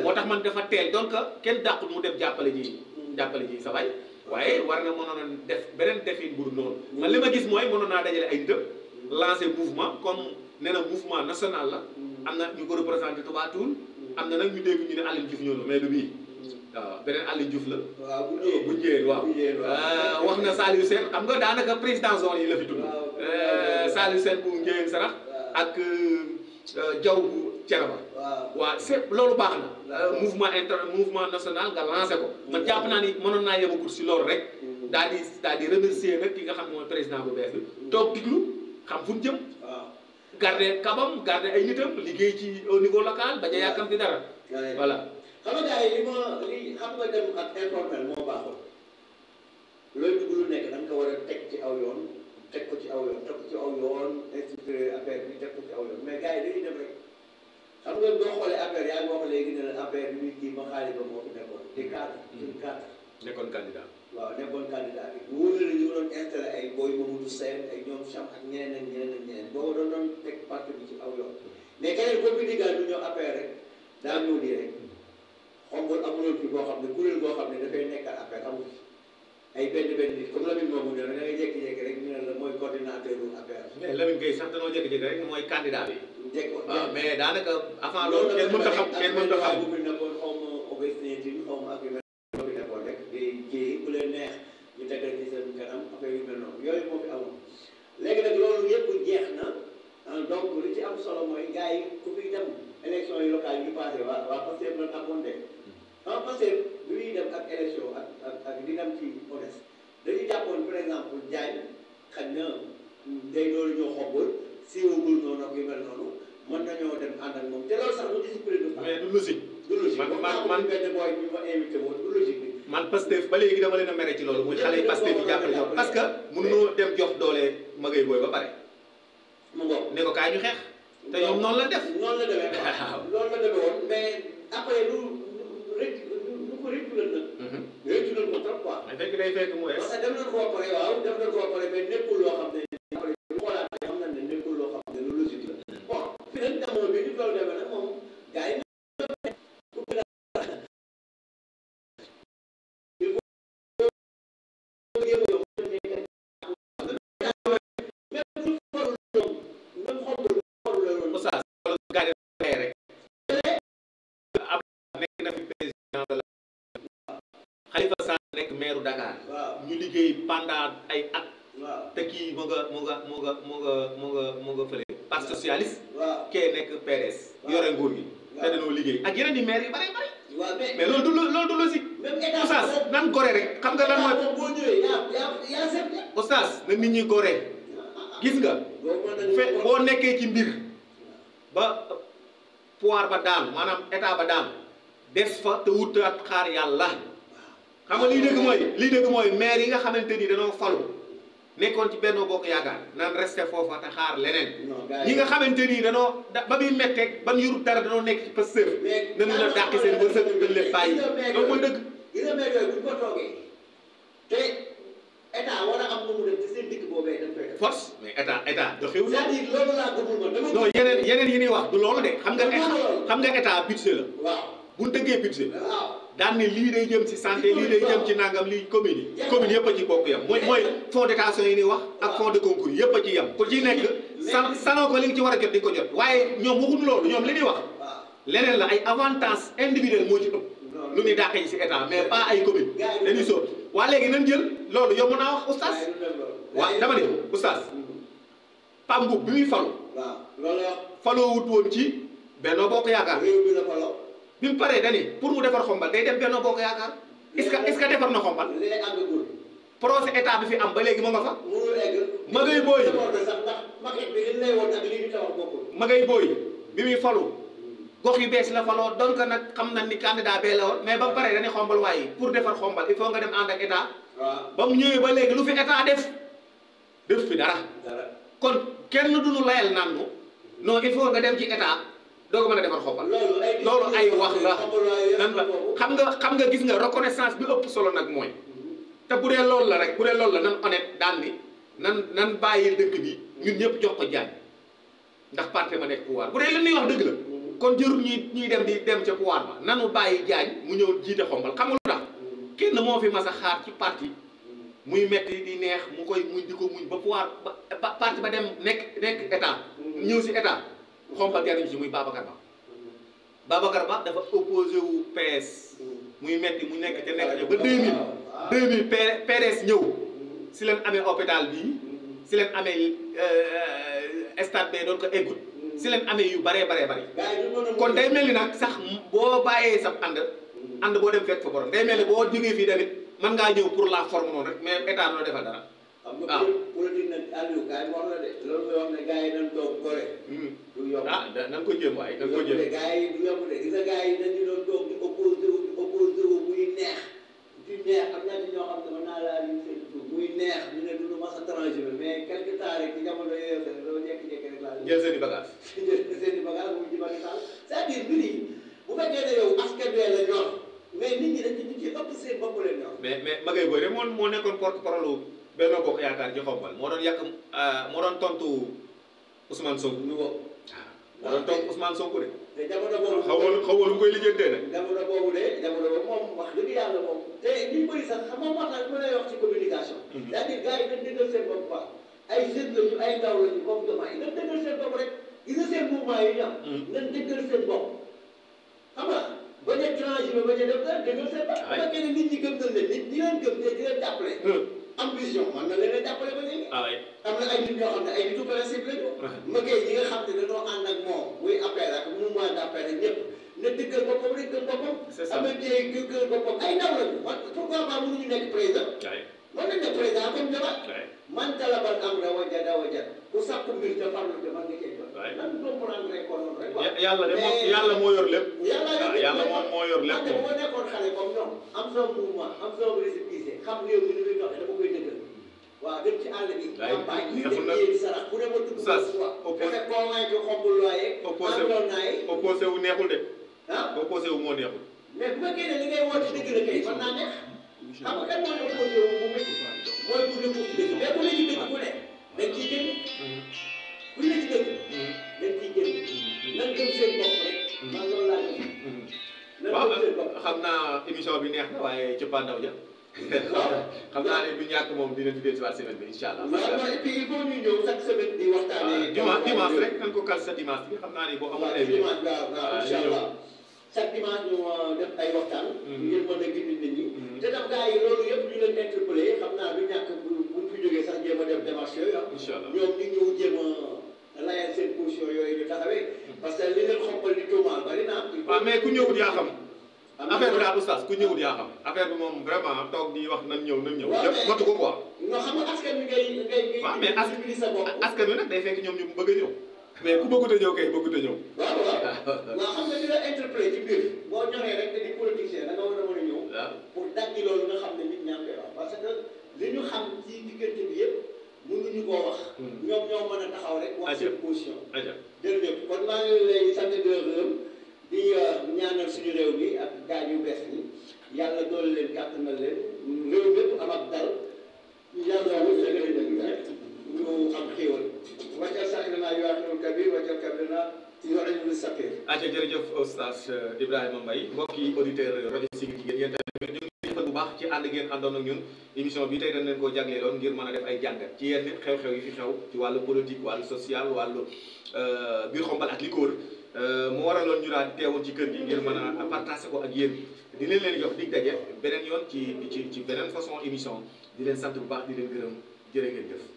moo tax man dafa teel donc kenn dàqul mu dem jàppale ji sa bay waaye war nga mënoon a def beneen defin bu dul noonu man li ma gis mooy mënoon naa dajale ay dëpp lancer mouvement comme nee na mouvement national la am na ñu ko représenté Touba Toul am na nag ñu dégg ñu ne Aliou Diouf ñëw na mais du bii waaw beneen Aliou Diouf la bu njëyeen waaw wax na Saliou Sène xam nga daanaka président zone yi la fi tudd Saliou Sène bu njëyeen sarax ak Diaw bu Thiénaba waaw c'est loolu baax na mouvement national nga lancé ko man jàpp naa ni mënoon naa yemagul si loolu rek daal di remercier nag ki nga xam ne mooy président bu bees bi toog diglu xam fu mu jëm garder kabam garder ay nitam liggéey ci au niveau local bañ a yàkkam di dara voilà xam nga gars yi li xam nga dem ak informel moo baaxoon loolu dugg lu nekk da nga ko war a teg ci aw yoon teg ko ci aw yoon institué affaire bi teg ko ci aw yoon mais gars yi dañuy dem rek xam nga boo xoolee affaire yaa ngi wax léegi ne la affaire bi ñuy kii ba xaalis ba moo fi nekkoon di cadre suñu cadre nekkoon candidat waaw nekkoon candidat bi bu wóor la ñu doon installé ay booy Mamadou Sène ay ñoom Cham ak ñeneen boobu doon teg parti bi ci aw yoon mais keneen comme bi diggaan du ñëw affaire rek daa ñëw di rek xombal amuloon fi boo xam ne kuréel boo xam ne dafay nekkal affaire amu fi ay benn nit comme Lamine moomu ne da ngay jékki-jékki rek ñu ne la mooy coordinateur u affaire mais Lamine Gueye sax danoo jékki-jékki rek mooy candidat bi waaw mais daanaka avant loolu kenn mënta xam bu fi nekkoon xaw ma obestin xaw ma ak yu mel noonu fi nekkoon rek di kii ku leen neex ñu tegal ci seen kanam affaire yu mel noonu yooyu moo fi amoon léegi nag loolu yëpp jeex na donc li ci am solo mooy gars yi ku fi dem élection yi locales yi passé waa Pastef doon amoon de Pastef bi ñuy dem ak élection ak di dem ci honnête dañuy jàppoon par exemple Diagne xañ na day doolu ñoo xobbal siiwagul noonu ak yu mel noonu mën nañoo dem ànd ak moom te loolu sax du discipline mais du logique man benn boy bi ma invité woon du logique bi man Pastef ba léegi dama leen a mere ci loolu muy xale yi Pastef yi jàppale ñoom parce que mënuñoo dem jox doole magay booy ba pare mu ngoog ne ko kaay ñu xeex te ñoom noonu la def noonu la demee loolu la demee woon mais après lu ko réculé na réculé ko trop quoi mais fekk day fekk mu parce que dem nañ koo pare waaw dem nañ koo pare mais nekkul loo xam ne après ñu xoolaatee xam nañ ne nekkul loo xam ne lu logique la bon fi nag jamono bi ñu loolu demee nag moom gars yi Dakar. waaw ñu liggéey pendant ay at. waaw te kii mu nga fële. parti socialiste. waaw kee nekk PDS. yore nguur gi. te dañoo liggéey ak yeneen i maire yu bari bari. waaw mais loolu du logique. même état oustaz nan gore rek xam nga lan mooy. boo ñëwee yaa seet. oustaz na nit ñi gore gis nga. boo nekkee ci mbir ba pouvoir ba daanu maanaam état ba daanu des fa te wutaat xaar yàlla. xam nga lii dëgg mooy maire yi nga xamante ni dañoo falu nekkoon ci Benno Bokk Yaakaar naan resté foofa te xaar leneen. ñi nga xamante ni danoo ba muy metteeg ban yurub dara danoo nekk ci Pastef nañu la dàqi seen wërsëg dañ leen bàyyi loolu mooy dëgg. gis nga maire yooyu bu ñu ko toogee te état war a am lu mu def ci seen dëkk boobee dañ koy def. force mais état doxewul. c'est-à-dire loolu laa gëmul ma dama. non yeneen yi ñuy wax du loolu de xam nga état budget la. waaw bu ñu tëggee budget. waaw. daan ne lii day jëm ci santé lii day jëm ci nangam lii commune yëpp a ci bokk yam mooy fonds de dotation yi ni wax ak fonds de concours yëpp a ci yam ku ci nekk sanoo ko li nga ci war a jot di ko jot waaye ñoom waxuñu loolu ñoom li ñuy wax leneen la ay avantage individuel moo ci ëpp lu ñuy dàqee ci état mais pas ay commune dañuy sóor waa léegi nañ jël loolu yomb naa wax oustaz waaw dama ne oustaz Pape Mboup bi muy falu faloo wut woon ci Benno Bokk Yaakaar bi mu paree dani pour mu defar xombal day dem Benno Bokk Yaakaar est-ce que defar na xombal projet état bi fi am ba léegi mu nga fa magay booy bi muy falu gox yu bees la faloo donc nag xam na ni candidat bee la woon mais ba mu paree dani xombal waaye pour defar xombal il faut nga dem ànd ak état ba mu ñëwee ba léegi lu fi état def fi dara kon kenn duñu layal naan nu non il faut nga dem ci état doo ko mën a defar xombal loolu ay wax la nan la xam nga gis nga reconnaissance bi ëpp solo nag mooy te bu dee loolu la nan honnête daan ni nan bàyyi dëkk bi ñun ñëpp jox ko jaañ ndax parti ma nekk pouvoir bu dee li ñuy wax dëgg la kon jërul ñuy dem ca pouvoir ba nanu bàyyi jaañ mu ñëw jiite xombal xam nga lu tax kenn moo fi mas a xaar ci parti muy metti di neex mu koy muñ di ko muñ ba pouvoir ba parti ba dem nekk état ñëw si état xombal jariñ ci muy Babacar Ba dafa opposé wu PS muy metti mu nekk ca ba 2000 PDS ñëw si leen amee hôpital bii si leen amee stade bee doon ko eggut si leen amee yu baree kon day mel ni nag sax boo bàyyee sa ànd boo dem fekk fa borom day mel ni boo jógee fii tamit mën ngaa ñëw pour la forme noonu rek mais état doo defal dara waaw politique nag Aliou gars yi wax la de loolu mooy wax ne gars yi dañ toog gore du yomb nan ko jéem waaye nan ko jéem gars yi du yomb de gis nga gars yi dañu doon toog di opposé wu muy neex am na ci ñoo xam ne mën naa laa lim seen tur muy neex ñu ne duñu mas a transhumé mais quelque temps rek ci jamono yooyu doo jékki-jékki rek laa jël seen i bagage muy ci Macky Sall c'est-à-dire mbir yi bu fekkee ne yow askan wi la ñor mais nit ñi dañ ci ëpp seen bopp leen ñor mais Magay Boy de moo nekkoon porte-parole Benno Bokk Yaakaar ci xombal moo doon tontu Ousmane Sonko ñu moo doon tontu Ousmane Sonko de te jamono boobu xaw ma lu koy lijjantee nag jamono boobu moom wax dëgg yàlla moom te ñu bëri sax xam nga wax na mën a wax ci communication c'est-à-dire gars yi dañ dëggal seen bopp baax ay jeunes lañu ay ndaw lañu comme Diomaye dañ dëggal seen bopp rek gis nga seen mouvement yi ñu am nañ dëggal seen bopp xam nga bañ a transhumé bañ a def dara dëggal seen bopp bu fekkee ne nit ñi gëm nañ leen nit ñi leen gëm te di leen jàppale am vision man na leen jàppale ba léegi am na ay nit ñoo xam ne ay nitu principe lañu magee ñi nga xam ne dañoo ànd ak moom muy appel ak mouvement d'appel ak ñëpp na dëggal boppam rek gëm boppam am na tey gëggal boppam ay ndaw lañu man pourquoi pas mënuñu nekk président mën nañ nekk président comme Diomaye man talabal am na wajat ku sàkku mbir te farlu te man nga cee jot nan comprendre rek ko noonu rek yàlla moo yor lépp yàlla moo yor lépp man de boo nekkoon xale comme ñoom am sama mouvement am sama récépissé xam réew mi ni muy doxee dama koy dëggal waaw dem ci àll bi campagne yi dem yéegi sarax ku ne ma tudd fexe convaincre xombul looyee opposé wu neexul de opposé wu moo neexul mais bu fekkee ne li ngay woote dëgg la kay mën naa neex xam nga kan mooy opposé wu bu métti mooy ku ne ci dëgg mais ku ne ci dëgg ku ne dañ ciy génn ku ne ci dëgg dañ ciy génn nan gëm seen bopp rek man loolu laa gëm waaw xam naa émission bi neex na waaye cëppaandaw ja xam naa ne du ñàkk moom dina tuddee si waat semaine bi incha allah. et puis il faut ñu ñëw chaque semaine di waxtaanee. dimanche rek nan ko kal sa dimanche bi xam naa ne boo amul. dimanche waaw incha allah chaque dimanche ñu def ay waxtaan. ngir mën a gindi nit ñi. te tam gars yi loolu yëpp ñu leen interpellé xam naa du ñàkk buñ fi jógee sax jéem a def démarche yooyu. incha allah ñoom ñu ñëw jéem a layal seen position yooyu ñu taxawee. parce que li leen xombal di tuumaal bari na. waaw mais ku ñëwut yaa xam. affaire bi daal oustaz ku ñëwut yaa xam affaire bi moom vraiment toog di wax nan ñëw. lépp matu ko quoi. non xam nga askan wi ngay. waaw mais sa bopp askan wi nag day fekk ñoom ñu bëgg a ñëw. mais ku bëggut a ñëw kay bëggut a ñëw. waaw xam nga dina interpellé ci biir boo ñoree rek te di politicien da nga war a mën a ñëw. pour daggi loolu nga xam ne nit ñaa ngi koy wax parce que li ñu xam ci diggante bi yëpp mënuñu koo wax. ñoom ñoo mën a taxaw rek. wax seen position. jërëjëf kon maa ngi lay sant di gërëm di ñaanal suñu réew mi ak gaañ yu bees ñi yàlla doole leen kàttanal leen réew mépp am ak dal yàlla wu fekk ñu am xéewal wàccal saxinanaa yuwaaxinul kabir wàccal kabirna yuwaaxinul saqir. jërëjëf oustaz Ibrahima Mbaye mbokki auditeur rajo Siggil Jigéen yéen tamit ñu ngi bu baax ci ànd ngeen àndoon ak ñun émission bi tey dañ leen koo jagleeloon ngir mën a def ay jàngat ci yenn xew-xew yi fi xew ci wàllu politique wàllu social wàllu biir xombal ak li ko wër mu waraloon ñu daal teewoon ci kër gi ngir mën a partager ko ak yéen di leen jox dig daje beneen yoon ci beneen façon émission di leen sant bu baax di leen gërëm jërë ngeen jëf.